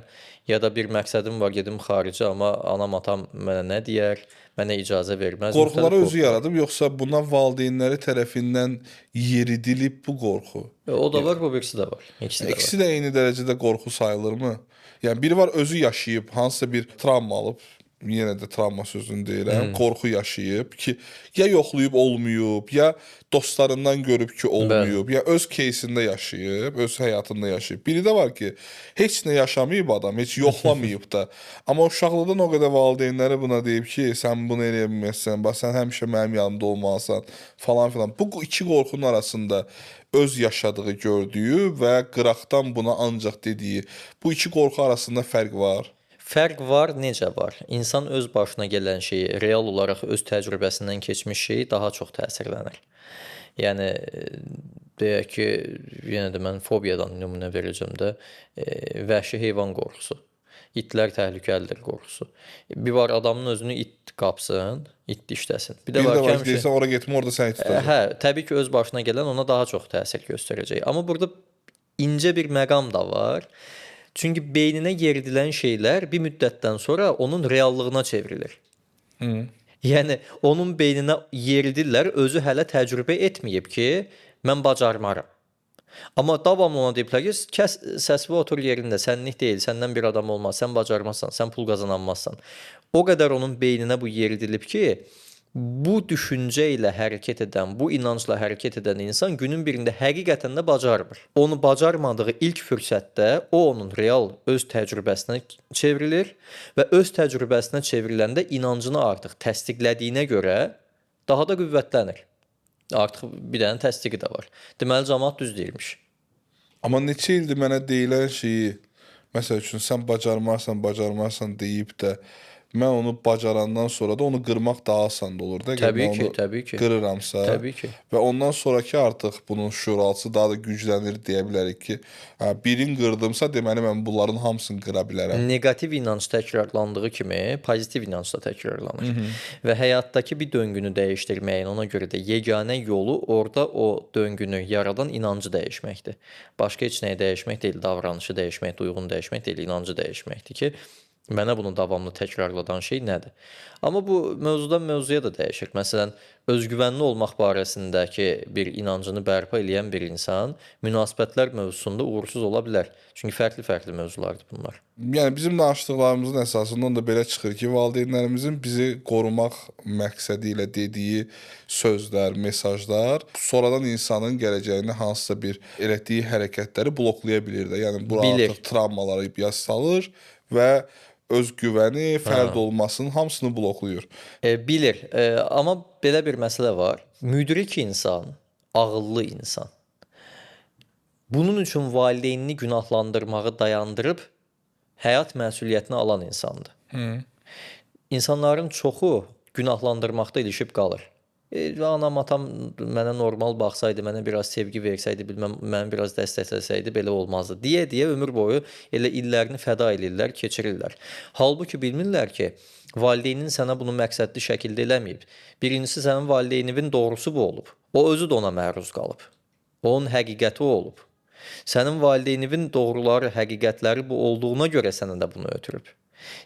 ya da bir məqsədim var, gedim xaricə, amma anam, atam mənə nə deyər, mənə icazə verməz. Qorxuları özü yaradıb, yoxsa buna valideynləri tərəfindən yeridilib bu qorxu? O da var, bu birisi də var. İkisi də var. İkisi də eyni dərəcədə qorxu sayılırmı? Yəni biri var özü yaşayıb, hansısa bir travma alıb, yenə də travma sözünü deyirəm, qorxu yaşayıb ki, ya yoxlayıb olmayıb, ya dostlarından görüb ki olmayıb, ya öz кейsində yaşayıb, öz həyatında yaşayıb. Biri də var ki, heç nə yaşamayıb adam, heç yoxlamayıb da. Amma uşaqlıqdan o qədər valideynləri buna deyib ki, sən bunu eləyə bilməzsən, bax sən həmişə mənim yanımda olmalısan, falan filan. Bu iki qorxunun arasında öz yaşadığı, gördüyü və qıraqdan buna ancaq dediyi, bu iki qorxu arasında fərq var. Fərq var, necə var? İnsan öz başına gələn şeyi, real olaraq öz təcrübəsindən keçmiş şeyi daha çox təsirlənir. Yəni, deyək ki, yenə də mən fobiyadan nümunə verəcəm də, vəhşi heyvan qorxusu. İtlər təhlükəlidir qorxusu. Bir var adamın özünü it qapsın, it dişləsin. Bir də Bir var də ki, var ki, həmişə deyirsən ora getmə, orada səni tutacaq. Hə, təbii ki, öz başına gələn ona daha çox təsir göstərəcək. Amma burada incə bir məqam da var. Çünki beyninə yeridilən şeylər bir müddətdən sonra onun reallığına çevrilir. Yəni onun beyninə yeridirlər, özü hələ təcrübə etməyib ki, mən bacarmaram. Amma davamlı ona deyiblər ki, kəs səsini, otur yerində, sənlik deyil, səndən bir adam olmaz, sən bacarmazsan, sən pul qazanamazsan. O qədər onun beyninə bu yeridilib ki, bu düşüncə ilə hərəkət edən, bu inancla hərəkət edən insan günün birində həqiqətən də bacarmır. Onu bacarmadığı ilk fürsətdə o onun real öz təcrübəsinə çevrilir və öz təcrübəsinə çevriləndə inancını artıq təsdiqlədiyinə görə daha da qüvvətlənir. Artıq bir dənə təsdiqi də var. Deməli camaat düz deyirmiş. Amma neçə ildir mənə deyilən şeyi, məsəl üçün sən bacarmarsan, bacarmarsan deyib də mən onu bacarandan sonra da onu qırmaq daha asan olur da. Əgər Təbii mən ki, onu təbii ki. qırıramsa Təbii ki. və ondan sonrakı artıq bunun şüuraltısı daha da güclənir deyə bilərik ki, hə, birini qırdımsa, deməli mən bunların hamısını qıra bilərəm. Neqativ inanc təkrarlandığı kimi pozitiv inanc da təkrarlanır. Və həyatdakı bir döngünü dəyişdirməyin ona görə də yeganə yolu orada o döngünü yaradan inancı dəyişməkdir. Başqa heç nəyi dəyişmək deyil, davranışı dəyişmək, duyğunu dəyişmək deyil, inancı dəyişməkdir ki, mənə bunu davamlı təkrarladan şey nədir? Amma bu mövzudan mövzuya da dəyişir. Məsələn, özgüvənli olmaq barəsindəki bir inancını bərpa eləyən bir insan münasibətlər mövzusunda uğursuz ola bilər. Çünki fərqli-fərqli mövzulardır bunlar. Yəni bizim danışdıqlarımızın əsasından da belə çıxır ki, valideynlərimizin bizi qorumaq məqsədi ilə dediyi sözlər, mesajlar sonradan insanın gələcəyində hansısa bir elətdiyi hərəkətləri bloklaya bilir də. Yəni bura Bilir. artıq travmaları yaz salır və öz güvəni, fərd olmasının hamısını bloklayır. Bilir. Amma belə bir məsələ var. Müdrik insan, ağıllı insan bunun üçün valideynini günahlandırmağı dayandırıb həyat məsuliyyətini alan insandır. İnsanların çoxu günahlandırmaqda ilişib qalır. Anam, atam mənə normal baxsaydı, mənə biraz sevgi versəydi, bilməm, məni biraz dəstəkləsəydi belə olmazdı deyə-deyə ömür boyu elə illərini fəda eləyirlər, keçirirlər. Halbuki bilmirlər ki, valideynin sənə bunu məqsədli şəkildə eləməyib. Birincisi sənin valideyninin doğrusu bu olub. O özü də ona məruz qalıb. Onun həqiqəti o olub. Sənin valideyninin doğruları, həqiqətləri bu olduğuna görə sənə də bunu ötürüb.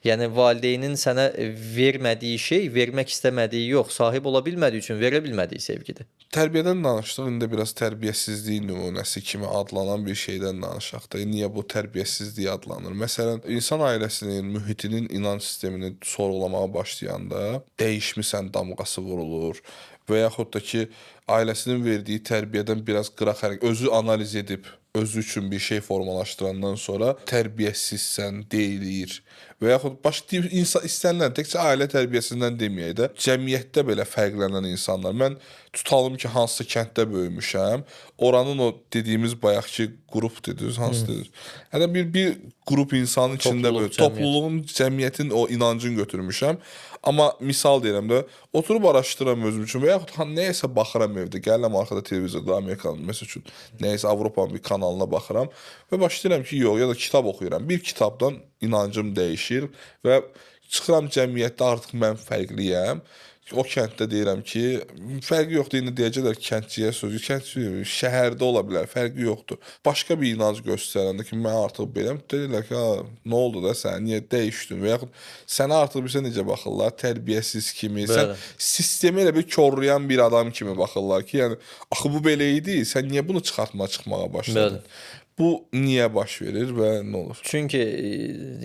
Yəni valideynin sənə vermədiyi şey, vermək istəmədiyi yox, sahib ola bilmədiyi üçün verə bilmədiyi sevgidir. Tərbiyədən danışdıq, indi biraz tərbiyəsizliyin nümunəsi kimi adlanan bir şeydən danışaq da. Niyə bu tərbiyəsizlik adlanır? Məsələn, insan ailəsinin, mühitinin inanc sistemini sorğulamağa başlayanda dəyişmisən damğası vurulur və yaxud da ki, ailəsinin verdiyi tərbiyədən biraz qıraq hərəkət, özü analiz edib özü üçün bir şey formalaşdırandan sonra tərbiyəsizsən deyilir və yaxud başqa insan istənilən təkcə ailə tərbiyəsindən deməyək də, cəmiyyətdə belə fərqlənən insanlar. Mən tutalım ki, hansısa kənddə böyümüşəm, oranın o dediyimiz bayaqki qrup dediniz, hansı dediniz? Hətta bir qrup insanın içində Topluluq, böyük, topluluğun, cəmiyyətin o inancını götürmüşəm. Amma misal deyirəm də, oturub araşdırıram özüm üçün və yaxud nəyəsə baxıram evdə, gəlirəm arxada televizorda Amerikanın, məsəl üçün, nəyəsə Avropanın bir kanalına baxıram və başlayıram ki, yox, ya da kitab oxuyuram. Bir kitabdan inancım dəyişir və çıxıram cəmiyyətdə artıq mən fərqliyəm. O kənddə deyirəm ki, fərqi yoxdur, indi deyəcəklər kəndçiyə sözü, kəndçi şəhərdə ola bilər, fərqi yoxdur. Başqa bir inanc göstərəndə ki, mən artıq beləm, deyirlər ki, ha, nə oldu da sən, niyə dəyişdin və yaxud sənə artıq bilirsən necə baxırlar, tərbiyəsiz kimi, sən Bəli. sistemi elə bir korlayan bir adam kimi baxırlar ki, yəni axı bu belə idi, sən niyə bunu çıxartmağa çıxmağa başladın? Bəli. Bu niyə baş verir və nə olur? Çünki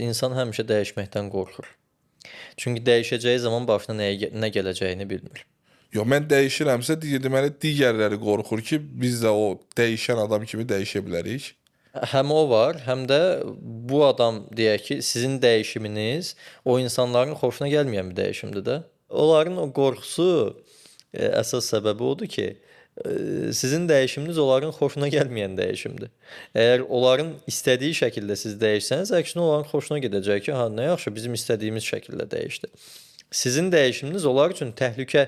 insan həmişə dəyişməkdən qorxur. Çünki dəyişəcəyi zaman başına nə gələcəyini bilmir. Yox, mən dəyişirəmsə, deməli digərləri qorxur ki, biz də o dəyişən adam kimi dəyişə bilərik. Həm o var, həm də bu adam deyək ki, sizin dəyişiminiz o insanların xoşuna gəlməyən bir dəyişimdir də. Onların o qorxusu əsas səbəbi odur ki, sizin dəyişiminiz onların xoşuna gəlməyən dəyişimdir. Əgər onların istədiyi şəkildə siz dəyişsəniz, əksinə onların xoşuna gedəcək ki, ha, nə yaxşı bizim istədiyimiz şəkildə dəyişdi. Sizin dəyişiminiz onlar üçün təhlükə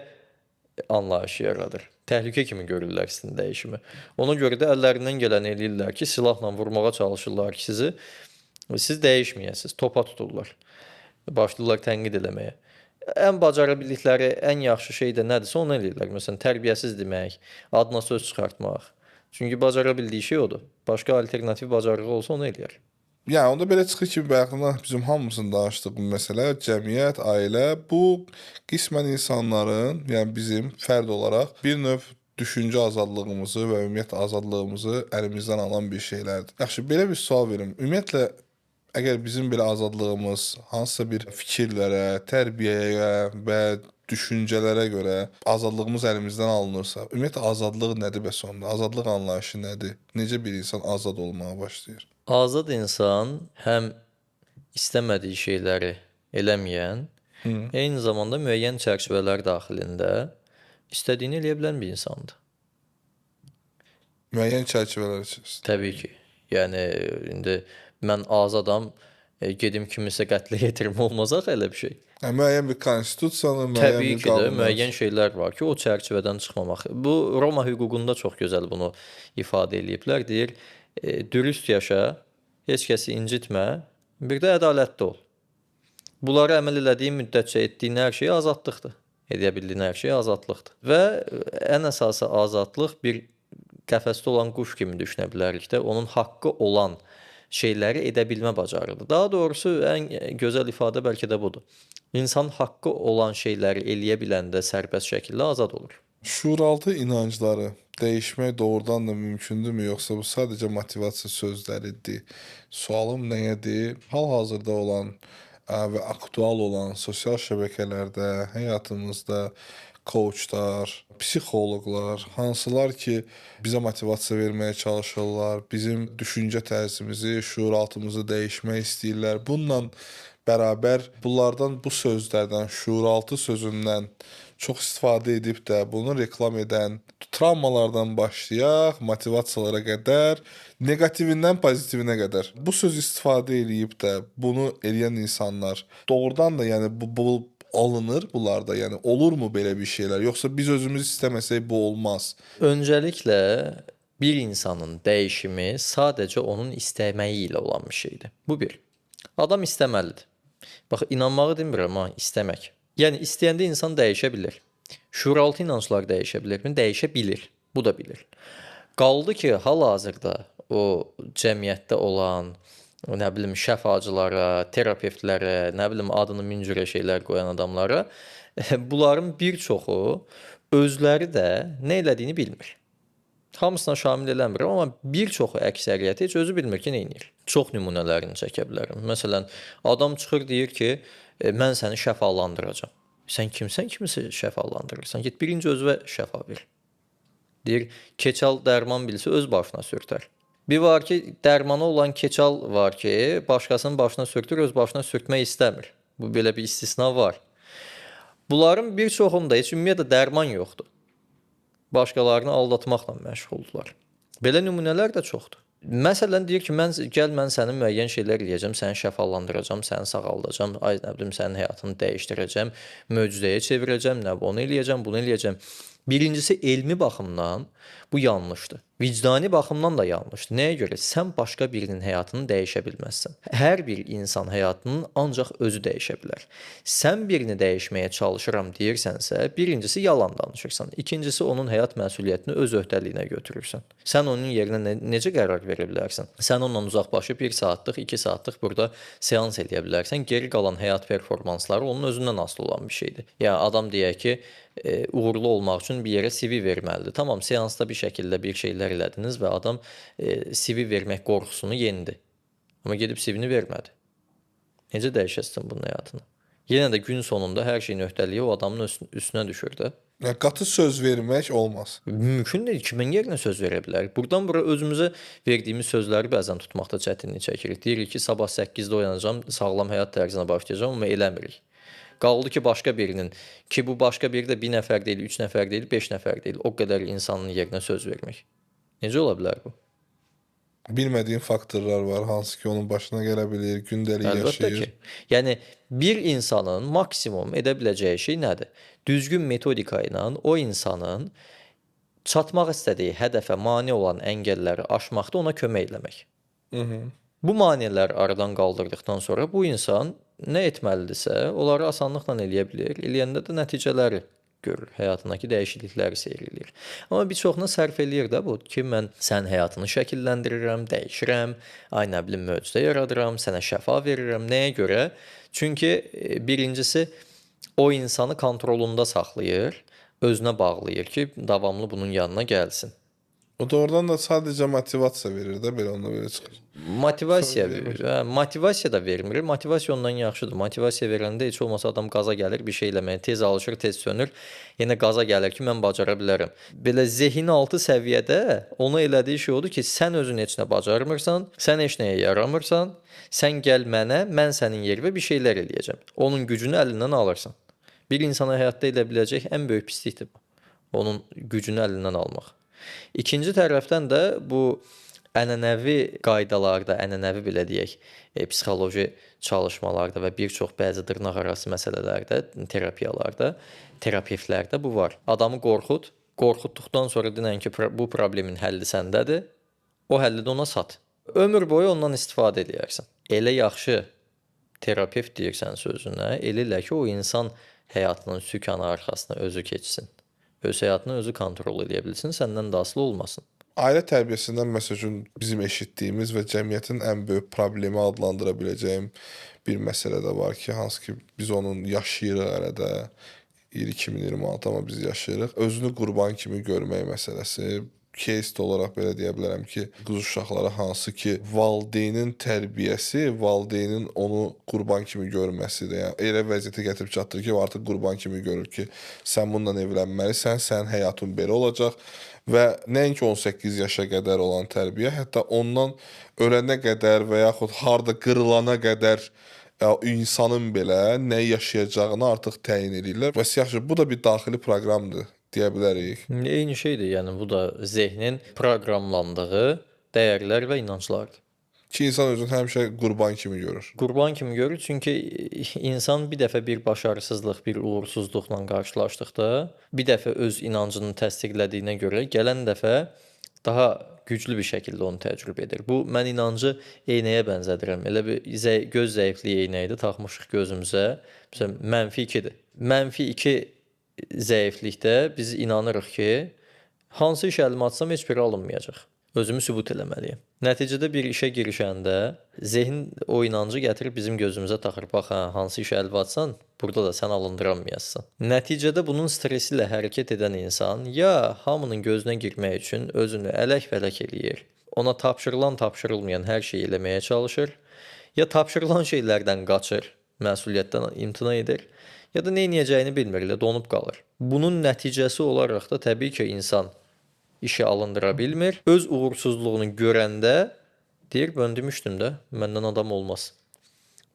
anlayışı yaradır. Təhlükə kimi görürlər sizin dəyişimi. Ona görə də əllərindən gələni eləyirlər ki, silahla vurmağa çalışırlar ki, sizi Siz dəyişməyəsiniz, topa tuturlar. Başlayırlar tənqid eləməyə. Ən bacara bildikləri ən yaxşı şey də nədirsə onu eləyirlər. Məsələn, tərbiyəsiz demək, adına söz çıxartmaq. Çünki bacara bildiyi şey odur. Başqa alternativ bacarığı olsa onu eləyər. Yəni onda belə çıxır ki, bayaqdan bizim hamımızın danışdığı bu məsələ, cəmiyyət, ailə, bu qismən insanların, yəni bizim fərd olaraq bir növ düşüncə azadlığımızı və ümumiyyətlə azadlığımızı əlimizdən alan bir şeylərdir. Yaxşı, belə bir sual verim. Ümumiyyətlə əgər bizim belə azadlığımız hansısa bir fikirlərə, tərbiyəyə və düşüncələrə görə azadlığımız əlimizdən alınırsa, ümumiyyətlə azadlıq nədir bəs onda? Azadlıq anlayışı nədir? Necə bir insan azad olmağa başlayır? Azad insan həm istəmədiyi şeyləri eləməyən, eyni zamanda müəyyən çərçivələr daxilində istədiyini eləyə bilən bir insandır. Müəyyən çərçivələr içərisində. Təbii ki. Yəni indi mən azadam, gedim kimisə qətlə yetirim olmaz axı elə bir şey. Yəni müəyyən bir konstitusiyanı, müəyyən Təbii bir ki də qanunlar. Müəyyən şeylər var ki, o çərçivədən çıxmamaq. Bu Roma hüququnda çox gözəl bunu ifadə eləyiblər. Deyir, dürüst yaşa, heç kəsi incitmə, bir də ədalətli ol. Bunlara əməl elədiyin müddətcə etdiyin hər şey azadlıqdır. Edə bildiyin hər şey azadlıqdır. Və ən əsası azadlıq bir qəfəsdə olan quş kimi düşünə bilərik də, onun haqqı olan şeyləri edə bilmə bacarığıdır. Daha doğrusu ən gözəl ifadə bəlkə də budur. İnsan haqqı olan şeyləri eləyə biləndə sərbəst şəkildə azad olur. Şuuraltı inancları dəyişmək doğrudan da mümkündürmü, yoxsa bu sadəcə motivasiya sözləridir? Sualım nəyədir? Hal-hazırda olan və aktual olan sosial şəbəkələrdə, həyatımızda coachlar, psixoloqlar, hansılar ki bizə motivasiya verməyə çalışırlar, bizim düşüncə tərzimizi, şuuraltımızı dəyişmək istəyirlər. Bununla bərabər bunlardan, bu sözlərdən, şuuraltı sözündən çox istifadə edib də bunu reklam edən travmalardan başlayaq, motivasiyalara qədər, neqativindən pozitivinə qədər bu sözü istifadə eləyib də bunu eləyən insanlar doğrudan da yəni bu alınır bunlarda, yəni olurmu belə bir şeylər, yoxsa biz özümüz istəməsək bu olmaz? Öncəliklə bir insanın dəyişimi sadəcə onun istəməyi ilə olan bir şeydir. Bu bir. Adam istəməlidir. Bax, inanmağı demirəm, ha, istəmək. Yəni istəyəndə insan dəyişə bilir. Şuuraltı inanclar dəyişə bilirmi? Dəyişə bilir. Bu da bilir. Qaldı ki, hal-hazırda o cəmiyyətdə olan, nə bilim, şəfacılara, terapevtlərə, nə bilim, adını min cürə şeylər qoyan adamlara, bunların bir çoxu özləri də nə elədiyini bilmir. Hamısına şamil eləmirəm, amma bir çoxu, əksəriyyəti heç özü bilmir ki, nə edir. Çox nümunələrini çəkə bilərəm. Məsələn, adam çıxır deyir ki, mən səni şəfalandıracağam. Sən kimsən, kimisi şəfalandırırsan? Get birinci özünə şəfa ver. Deyir, keçəl dərman bilsə öz başına sürtər. Bir var ki, dərmanı olan keçəl var ki, başqasının başına sürtür, öz başına sürtmək istəmir. Bu belə bir istisna var. Bunların bir çoxunda heç ümumiyyətlə dərman yoxdur. Başqalarını aldatmaqla məşğuldurlar. Belə nümunələr də çoxdur. Məsələn, deyir ki, mən səni müəyyən şeylər eləyəcəm, səni şəfalandıracağam, səni sağaldacağam, ay nə bilim, sənin həyatını dəyişdirəcəm, möcüzəyə çevirəcəm, nə onu eləyəcəm, bunu eləyəcəm. Birincisi, elmi baxımdan bu yanlışdır. Vicdani baxımdan da yanlışdır. Nəyə görə? Sən başqa birinin həyatını dəyişə bilməzsən. Hər bir insan həyatının ancaq özü dəyişə bilər. Sən birini dəyişməyə çalışıram deyirsənsə, birincisi yalan danışırsan. İkincisi, onun həyat məsuliyyətini öz öhdəliyinə götürürsən. Sən onun yerinə necə qərar verə bilərsən? Sən onunla uzaqbaşı 1 saatlıq, 2 saatlıq burada seans eləyə bilərsən. Geri qalan həyat performansları onun özündən asılı olan bir şeydir. Yəni adam deyək ki, uğurlu olmaq üçün bir yerə CV verməlidir. Tamam, seansda bir şəkildə bir şeylər elədiniz və adam CV vermək qorxusunu yendi. Amma gedib CV-ni vermədi. Necə dəyişəsən bunun həyatını? Yenə də gün sonunda hər şeyin öhdəliyi o adamın üstünə düşür də. Yəni qatı söz vermək olmaz. Mümkün deyil. Kimin yerinə söz verə bilərik? Buradan bura özümüzə verdiyimiz sözləri bəzən tutmaqda çətinlik çəkirik. Deyirik ki, sabah 8-də oyanacağam, sağlam həyat tərzinə başlayacağam, amma eləmirik. Qaldı ki, başqa birinin, ki bu başqa biri də bir nəfər deyil, 3 nəfər deyil, 5 nəfər deyil, o qədər insanın yerinə söz vermək. Necə ola bilər bu? Bilmədiyin faktorlar var, hansı ki onun başına gələ bilir, gündəlik Əlbəttə yaşayır. ki. Yəni bir insanın maksimum edə biləcəyi şey nədir? Düzgün metodika ilə o insanın çatmaq istədiyi hədəfə mane olan əngəlləri aşmaqda ona kömək eləmək. Hı -hı. Bu maneələr aradan qaldırdıqdan sonra bu insan nə etməlidirsə, onları asanlıqla eləyə bilir. Eləyəndə də nəticələri görür, həyatındakı dəyişiklikləri seyr eləyir. Amma bir çoxuna sərf eləyir də bu ki, mən sənin həyatını şəkilləndirirəm, dəyişirəm, ay nə bilim möcüzə yaradıram, sənə şəfa verirəm. Nəyə görə? Çünki birincisi o insanı kontrolunda saxlayır, özünə bağlayır ki, davamlı bunun yanına gəlsin. O doğrudan da sadəcə motivasiya verir də, belə onda belə çıxır. Motivasiya verir. Hə, motivasiya da vermir. Motivasiya ondan yaxşıdır. Motivasiya verəndə heç olmasa adam qaza gəlir, bir şey eləməyə, tez alışır, tez sönür. Yenə qaza gəlir ki, mən bacara bilərəm. Belə zehin altı səviyyədə ona elədiyi şey odur ki, sən özün heç nə bacarmırsan, sən heç nəyə yaramırsan, sən gəl mənə, mən sənin yerinə bir şeylər eləyəcəm. Onun gücünü əlindən alırsan. Bir insana həyatda elə biləcək ən böyük pislikdir bu. Onun gücünü əlindən almaq. İkinci tərəfdən də bu ənənəvi qaydalarda, ənənəvi belə deyək, psixoloji çalışmalarda və bir çox bəzi dırnaqarası məsələlərdə, terapiyalarda, terapevtlərdə bu var. Adamı qorxut, qorxutduqdan sonra denən ki, bu problemin həlli səndədir, o həlli də ona sat. Ömür boyu ondan istifadə eləyərsən. Elə yaxşı terapevt deyirsən sözünə, elə elə ki, o insan həyatının sükanı arxasına özü keçsin. Öz həyatını özü kontrol eləyə bilsin, səndən də asılı olmasın. Ailə tərbiyəsindən məsəl üçün bizim eşitdiyimiz və cəmiyyətin ən böyük problemi adlandıra biləcəyim bir məsələ də var ki, hansı ki biz onun yaşayırıq hələ də. İl 2026, amma biz yaşayırıq. Özünü qurban kimi görmək məsələsi. Case olaraq belə deyə bilərəm ki, qız uşaqları hansı ki valideynin tərbiyəsi, valideynin onu qurban kimi görməsidir. Yəni elə vəziyyətə gətirib çatdırır ki, artıq qurban kimi görür ki, sən bununla evlənməlisən, sənin həyatın belə olacaq və nəinki 18 yaşa qədər olan tərbiyə, hətta ondan ölənə qədər və yaxud harda qırılana qədər insanın belə nə yaşayacağını artıq təyin edirlər. Bəs yaxşı, bu da bir daxili proqramdır deyə bilərik. Eyni şeydir, yəni bu da zehnin proqramlandığı dəyərlər və inanclardır. Ki insan özünü həmişə qurban kimi görür. Qurban kimi görür, çünki insan bir dəfə bir başarısızlıq, bir uğursuzluqla qarşılaşdıqda, bir dəfə öz inancını təsdiqlədiyinə görə gələn dəfə daha güclü bir şəkildə onu təcrübə edir. Bu, mən inancı eynəyə bənzədirəm. Elə bir göz zəifliyi eynəyidir, taxmışıq gözümüzə. Məsələn, -2-dir. -2 zəiflikdə biz inanırıq ki, hansı iş əlimə atsam heç biri alınmayacaq. Özümü sübut eləməliyəm. Nəticədə bir işə girişəndə zehin o inancı gətirib bizim gözümüzə taxır. Bax, hə, hansı işə əl atsan, burada da sən alındıramayasın. Nəticədə bunun stresi ilə hərəkət edən insan ya hamının gözünə girmək üçün özünü ələk-vələk eləyir, ona tapşırılan, tapşırılmayan hər şeyi eləməyə çalışır, ya tapşırılan şeylərdən qaçır, məsuliyyətdən imtina edir, ya da nə edəcəyini bilmir, elə donub qalır. Bunun nəticəsi olaraq da təbii ki, insan işi alındıra bilmir. Öz uğursuzluğunu görəndə deyir, mən demişdim də, məndən adam olmaz.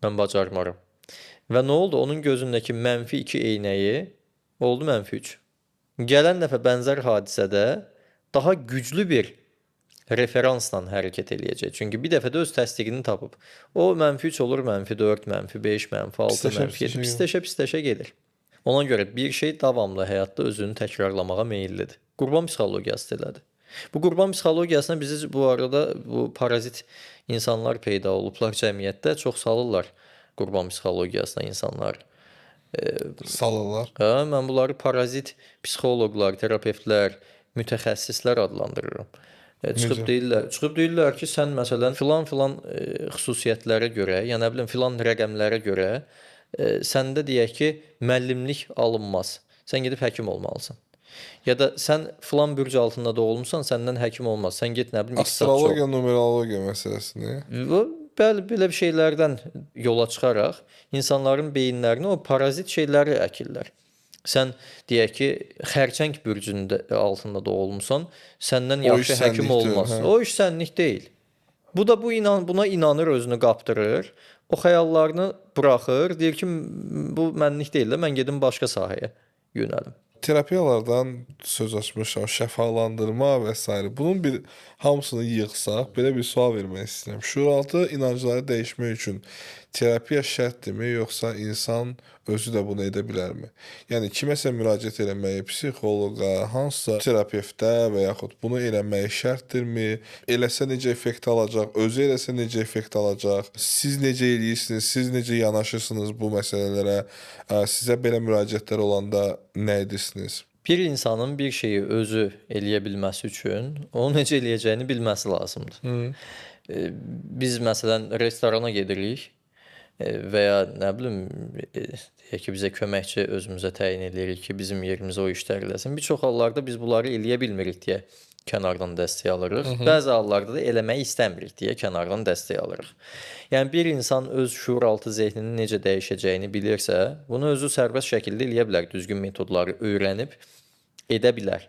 Mən bacarmaram. Və nə oldu? Onun gözündəki -2 eynəyi oldu -3. Gələn dəfə bənzər hadisədə daha güclü bir referansla hərəkət eləyəcək. Çünki bir dəfə də öz təsdiqini tapıb. O -3 olur, -4, -5, -6, -7, pisləşə-pisləşə gedir. Ona görə bir şey davamlı həyatda özünü təkrarlamağa meyillidir. Qurban psixologiyası da elədir. Bu qurban psixologiyasına bizi bu arada bu parazit insanlar peyda olublar cəmiyyətdə. Çox salırlar qurban psixologiyasına insanlar. Salırlar. Hə, mən bunları parazit psixoloqlar, terapevtlər, mütəxəssislər adlandırıram. Çıxıb deyirlər ki, sən məsələn filan-filan xüsusiyyətlərə görə, ya nə bilim filan rəqəmlərə görə səndə deyək ki, müəllimlik alınmaz. Sən gedib həkim olmalısan. Ya da sən filan bürc altında doğulmusan, səndən həkim olmaz. Sən get nə bilim iqtisadçı ol. Astrologiya, numerologiya məsələsini. Bəli, belə bir şeylərdən yola çıxaraq insanların beyinlərinə o parazit şeyləri əkirlər. Sən deyək ki, xərçəng bürcündə altında doğulmusan, səndən yaxşı həkim olmaz. Hə. O iş sənlik deyil. Bu da bu buna inanır, özünü qapdırır. O xəyallarını buraxır, deyir ki, bu mənlik deyil də, mən gedim başqa sahəyə yönəlim. Terapiyalardan söz açmışam, şəfalandırma və s. Bunun bir hamısını yığsaq, belə bir sual vermək istəyirəm. Şuuraltı inancları dəyişmək üçün Terapiya şərtdirmi, yoxsa insan özü də bunu edə bilərmi? Yəni kiməsə müraciət eləməyi, psixoloqa, hansısa terapevtə və yaxud bunu eləməyi şərtdirmi? Eləsə necə effekt alacaq, özü eləsə necə effekt alacaq? Siz necə eləyirsiniz, siz necə yanaşırsınız bu məsələlərə? Sizə belə müraciətlər olanda nə edirsiniz? Bir insanın bir şeyi özü eləyə bilməsi üçün onu necə eləyəcəyini bilməsi lazımdır. Biz məsələn restorana gedirik və ya nə bilim deyək ki, bizə köməkçi özümüzə təyin eləyirik ki, bizim yerimizə o işləri eləsin. Bir çox hallarda biz bunları eləyə bilmirik deyə kənardan dəstək alırıq. Bəzi hallarda da eləməyi istəmirik deyə kənardan dəstək alırıq. Yəni bir insan öz şüuraltı zehninin necə dəyişəcəyini bilirsə, bunu özü sərbəst şəkildə eləyə bilər, düzgün metodları öyrənib edə bilər.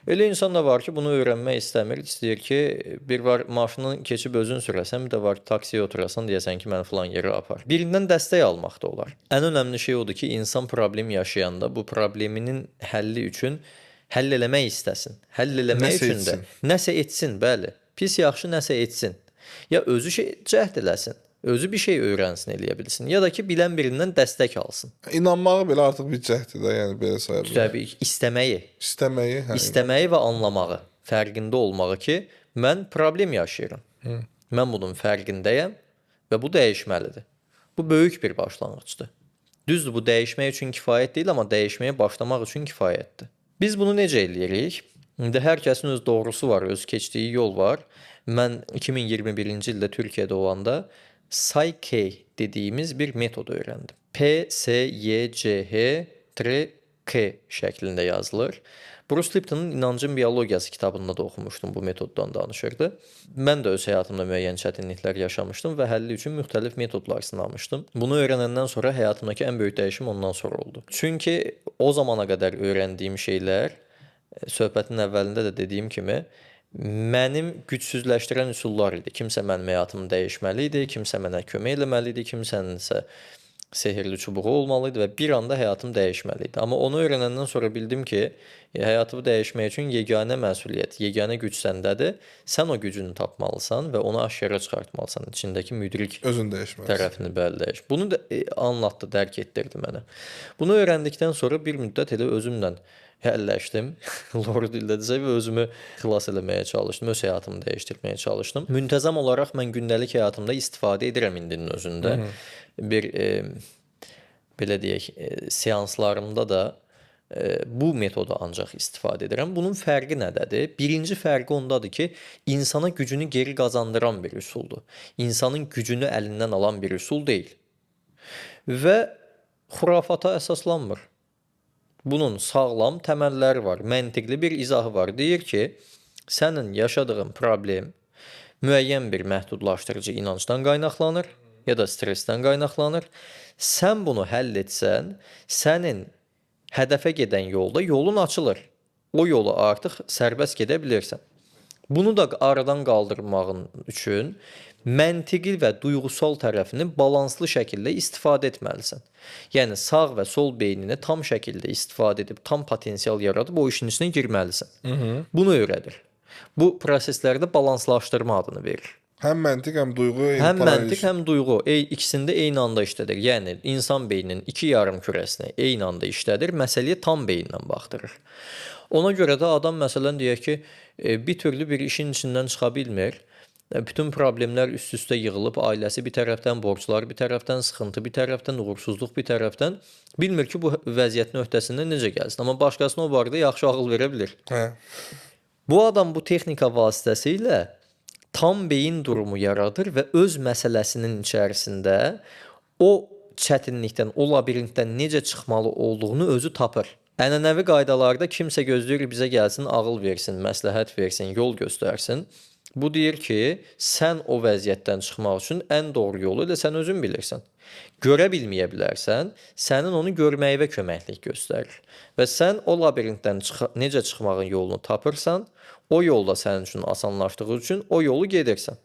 Elə insan da var ki, bunu öyrənmək istəmir. İstəyir ki, bir var maşını keçib özün sürəsən, bir də var taksiyə oturasan, deyəsən ki, məni filan yerə apar. Birindən dəstək almaq da olar. Ən önəmli şey odur ki, insan problem yaşayanda bu probleminin həlli üçün həll eləmək istəsin. Həll eləmək Nəsə üçün də etsin. Nəsə etsin, bəli. Pis yaxşı nəsə etsin. Ya özü şey cəhd eləsin, özü bir şey öyrənsin, eləyə bilsin, ya da ki, bilən birindən dəstək alsın. İnanmağı belə artıq bir cəhddir də, yəni belə saya bilərəm. Təbii ki, istəməyi. İstəməyi, hə. İstəməyi və anlamağı, fərqində olmağı ki, mən problem yaşayıram. Mən bunun fərqindəyəm və bu dəyişməlidir. Bu böyük bir başlanğıcdır. Düzdür, bu dəyişmək üçün kifayət deyil, amma dəyişməyə başlamaq üçün kifayətdir. Biz bunu necə eləyirik? İndi hər kəsin öz doğrusu var, öz keçdiyi yol var. Mən 2021-ci ildə Türkiyədə olanda PSYCH dediyimiz bir metod öyrəndim. P S Y C H K şəklində yazılır. Bruce Lipton'un İnancın Biologiyası kitabında da oxumuşdum, bu metoddan danışırdı. Mən də öz həyatımda müəyyən çətinliklər yaşamışdım və həlli üçün müxtəlif metodlar sınamışdım. Bunu öyrənəndən sonra həyatımdakı ən böyük dəyişim ondan sonra oldu. Çünki o zamana qədər öyrəndiyim şeylər, söhbətin əvvəlində də dediyim kimi, mənim gücsüzləşdirən üsullar idi. Kimsə mənim həyatımı dəyişməli idi, kimsə mənə kömək eləməli idi, kimsənin isə sehirli çubuğu olmalı idi və bir anda həyatım dəyişməli idi. Amma onu öyrənəndən sonra bildim ki, həyatımı dəyişmək üçün yeganə məsuliyyət, yeganə güc səndədir. Sən o gücünü tapmalısan və onu aşkara çıxartmalısan. İçindəki müdrik Özün dəyişməlisən. tərəfini bəli dəyiş. Bunu da anlattı, dərk etdirdi mənə. Bunu öyrəndikdən sonra bir müddət elə özümlə həlləşdim. Loru dildə desək və özümü xilas eləməyə çalışdım, öz həyatımı dəyişdirməyə çalışdım. Müntəzəm olaraq mən gündəlik həyatımda istifadə edirəm indinin özündə. Bir belə deyək, seanslarımda da bu metodu ancaq istifadə edirəm. Bunun fərqi nədədir? Birinci fərqi ondadır ki, insana gücünü geri qazandıran bir üsuldur. İnsanın gücünü əlindən alan bir üsul deyil. Və xurafata əsaslanmır. Bunun sağlam təməlləri var, məntiqli bir izahı var. Deyir ki, sənin yaşadığın problem müəyyən bir məhdudlaşdırıcı inancdan qaynaqlanır ya da stressdən qaynaqlanır. Sən bunu həll etsən, sənin hədəfə gedən yolda yolun açılır. O yolu artıq sərbəst gedə bilirsən. Bunu da aradan qaldırmağın üçün məntiqi və duyğusal tərəfini balanslı şəkildə istifadə etməlisən. Yəni sağ və sol beynini tam şəkildə istifadə edib, tam potensial yaradıb o işin içinə girməlisən. Bunu öyrədir. Bu proseslərdə balanslaşdırma adını verir. Həm məntiq, həm duyğu, həm məntiq, həm duyğu ikisini də eyni anda işlədir. Yəni insan beyninin iki yarım kürəsini eyni anda işlədir, məsələyə tam beyinlə baxdırır. Ona görə də adam məsələn deyək ki, bir türlü bir işin içindən çıxa bilmir. Bütün problemlər üst-üstə yığılıb, ailəsi bir tərəfdən, borclar bir tərəfdən, sıxıntı bir tərəfdən, uğursuzluq bir tərəfdən. Bilmir ki, bu vəziyyətin öhdəsindən necə gəlsin. Amma başqasına o barədə yaxşı ağıl verə bilir. Hə. Bu adam bu texnika vasitəsilə tam beyin durumu yaradır və öz məsələsinin içərisində o çətinlikdən, o labirintdən necə çıxmalı olduğunu özü tapır. Ənənəvi qaydalarda kimsə gözləyir bizə gəlsin, ağıl versin, məsləhət versin, yol göstərsin. Bu deyir ki, sən o vəziyyətdən çıxmaq üçün ən doğru yolu elə sən özün bilirsən. Görə bilməyə bilərsən, sənin onu görməyivə köməklik göstərir. Və sən o labirintdən necə çıxmağın yolunu tapırsan, o yolda sənin üçün asanlaşdığı üçün o yolu gedirsən.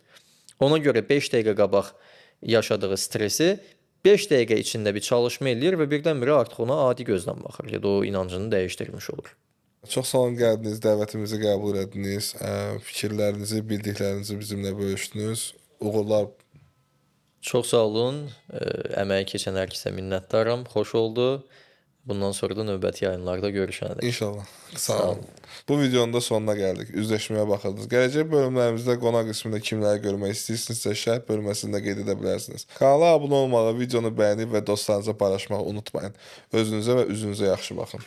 Ona görə 5 dəqiqə qabaq yaşadığı stresi 5 dəqiqə içində bir çalışma eləyir və birdən-birə artıq ona adi gözlə baxır ya da o inancını dəyişdirmiş olur. Çox sağ olun gəldiniz, dəvətimizi qəbul etdiniz, fikirlərinizi, bildiklərinizi bizimlə bölüşdünüz. Uğurlar. Çox sağ olun. Əməyi keçən hər kəsə minnətdaram. Xoş oldu. Bundan sonra da növbəti yayınlarda görüşənədək. İnşallah. Sağ Sağ olun. Bu videonun da sonuna gəldik. Üzləşməyə baxırdınız. Gələcək bölümlərimizdə qonaq qismində kimləri görmək istəyirsinizsə şərh bölməsində qeyd edə bilərsiniz. Kanala abunə olmağı, videonu bəyənib və dostlarınıza paylaşmağı unutmayın. Özünüzə və üzünüzə yaxşı baxın.